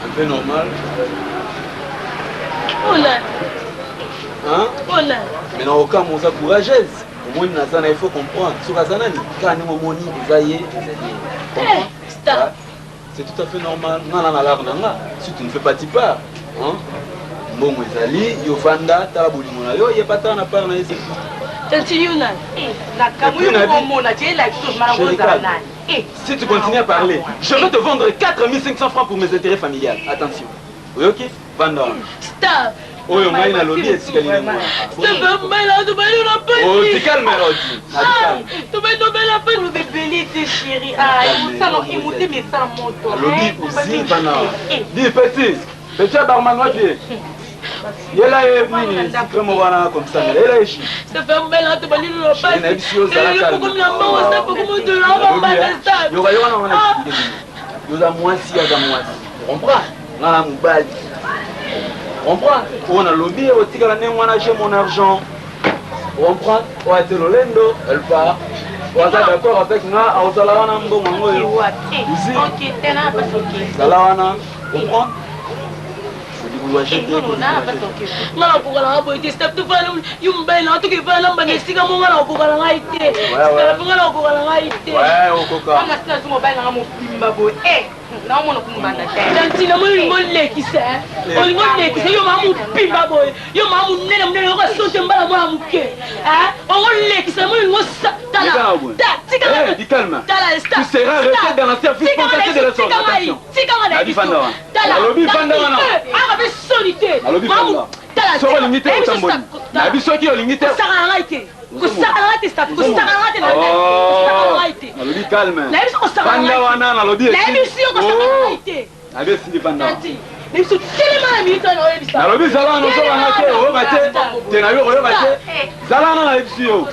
Un peu normal. Ola. Hein? Ola. Mais na okamwa oza courageuse. Omoni naza na, il faut comprendre. Soki aza nani, kaka ndenge omoni eza ye, ezali ye. Comprends? Stop. C'est tout à fait normal. Nga na lar na nga. Si tu ne fais pas tu pars. Hein? Mbongo ezali, yo vanda, tala bolingo na yo, ye pa tala na part na ye, c'est tout. Tanti Yuna. Nakamwi komona ti elakisi ozomana kozala nani. Si tu continues à parler, je vais te vendre 4500 francs pour mes intérêts familiales. Attention. Oyoki? Vanda wana. Stop. Oyo ngai nalobi etikali ndenge wana. Stop, mbela tobali na pasi. Oh, tikal melodi. Tobali tobali pasi. Olobi ebele te chéri. Ah, emosala emotema esala moto. Alobi uzi vanda wana. Dis petit, petit ya barman wapi? Yela ye nini sucre moko wana comme ça. Yela ye shi. Stop, mbela tobali na pasi. Nayebisi yo zala calme. Komi na mbongo stop, komi dola ba stop. Yoka yoka na wana expliquer nini. Yoza mwasi aza mwasi. Comprends? Nga na mobali. Comprends? Oyo nalobi otikala ndenge wana, j'ai mon argent. Comprends? Oyo ate lolendo, elle part. Oyo aza d'accord avec nga, akozala wana mbongo yango oyo. Uzi. Ok, tena pasi ok. Zala wana. Comprends? Nga nakoka na nga boye te, stop, tofala yo mobali na nga toke efala namba na esika mo nga nakoka na ngai te. Stop, nga nakoka na ngai te. Wana sina zo mobali na nga mobimba boye. Naomona kumbanda te. Tanti namoni olingi olekisa, olingi olekisa yo maa mobimba boye, yo maa monene monene yoka son te mbala mwana moke ongo olekisa, namoni olingi osa tala tika tala. Tu seras arrêté dans la service fantastique de la zone. Attention. Tikanga na Nalobi biso. fanda wana. Tala. Nalobi fanda wana. Aka pe soni te. Nalobi fanda. Tala. Soki olingi te otamboli. Nayebi soki olingi te. Kosaka na ngai te. Kosaka na ngai te stop. Kosaka na ngai te. Kosaka na ngai te. Nalobi calme. Nayebi soki kosaka na ngai. Fanda wana nalobi. Nayebi soki kosaka na ngai te. Nayebi esili fanda wana. Tanti. Nayebi soki telema na minute wana oyebisa. Nalobi zala wana ozobanga te, oyoka te. Te nayebi okoyoka te. Zala wana nayebisi yo.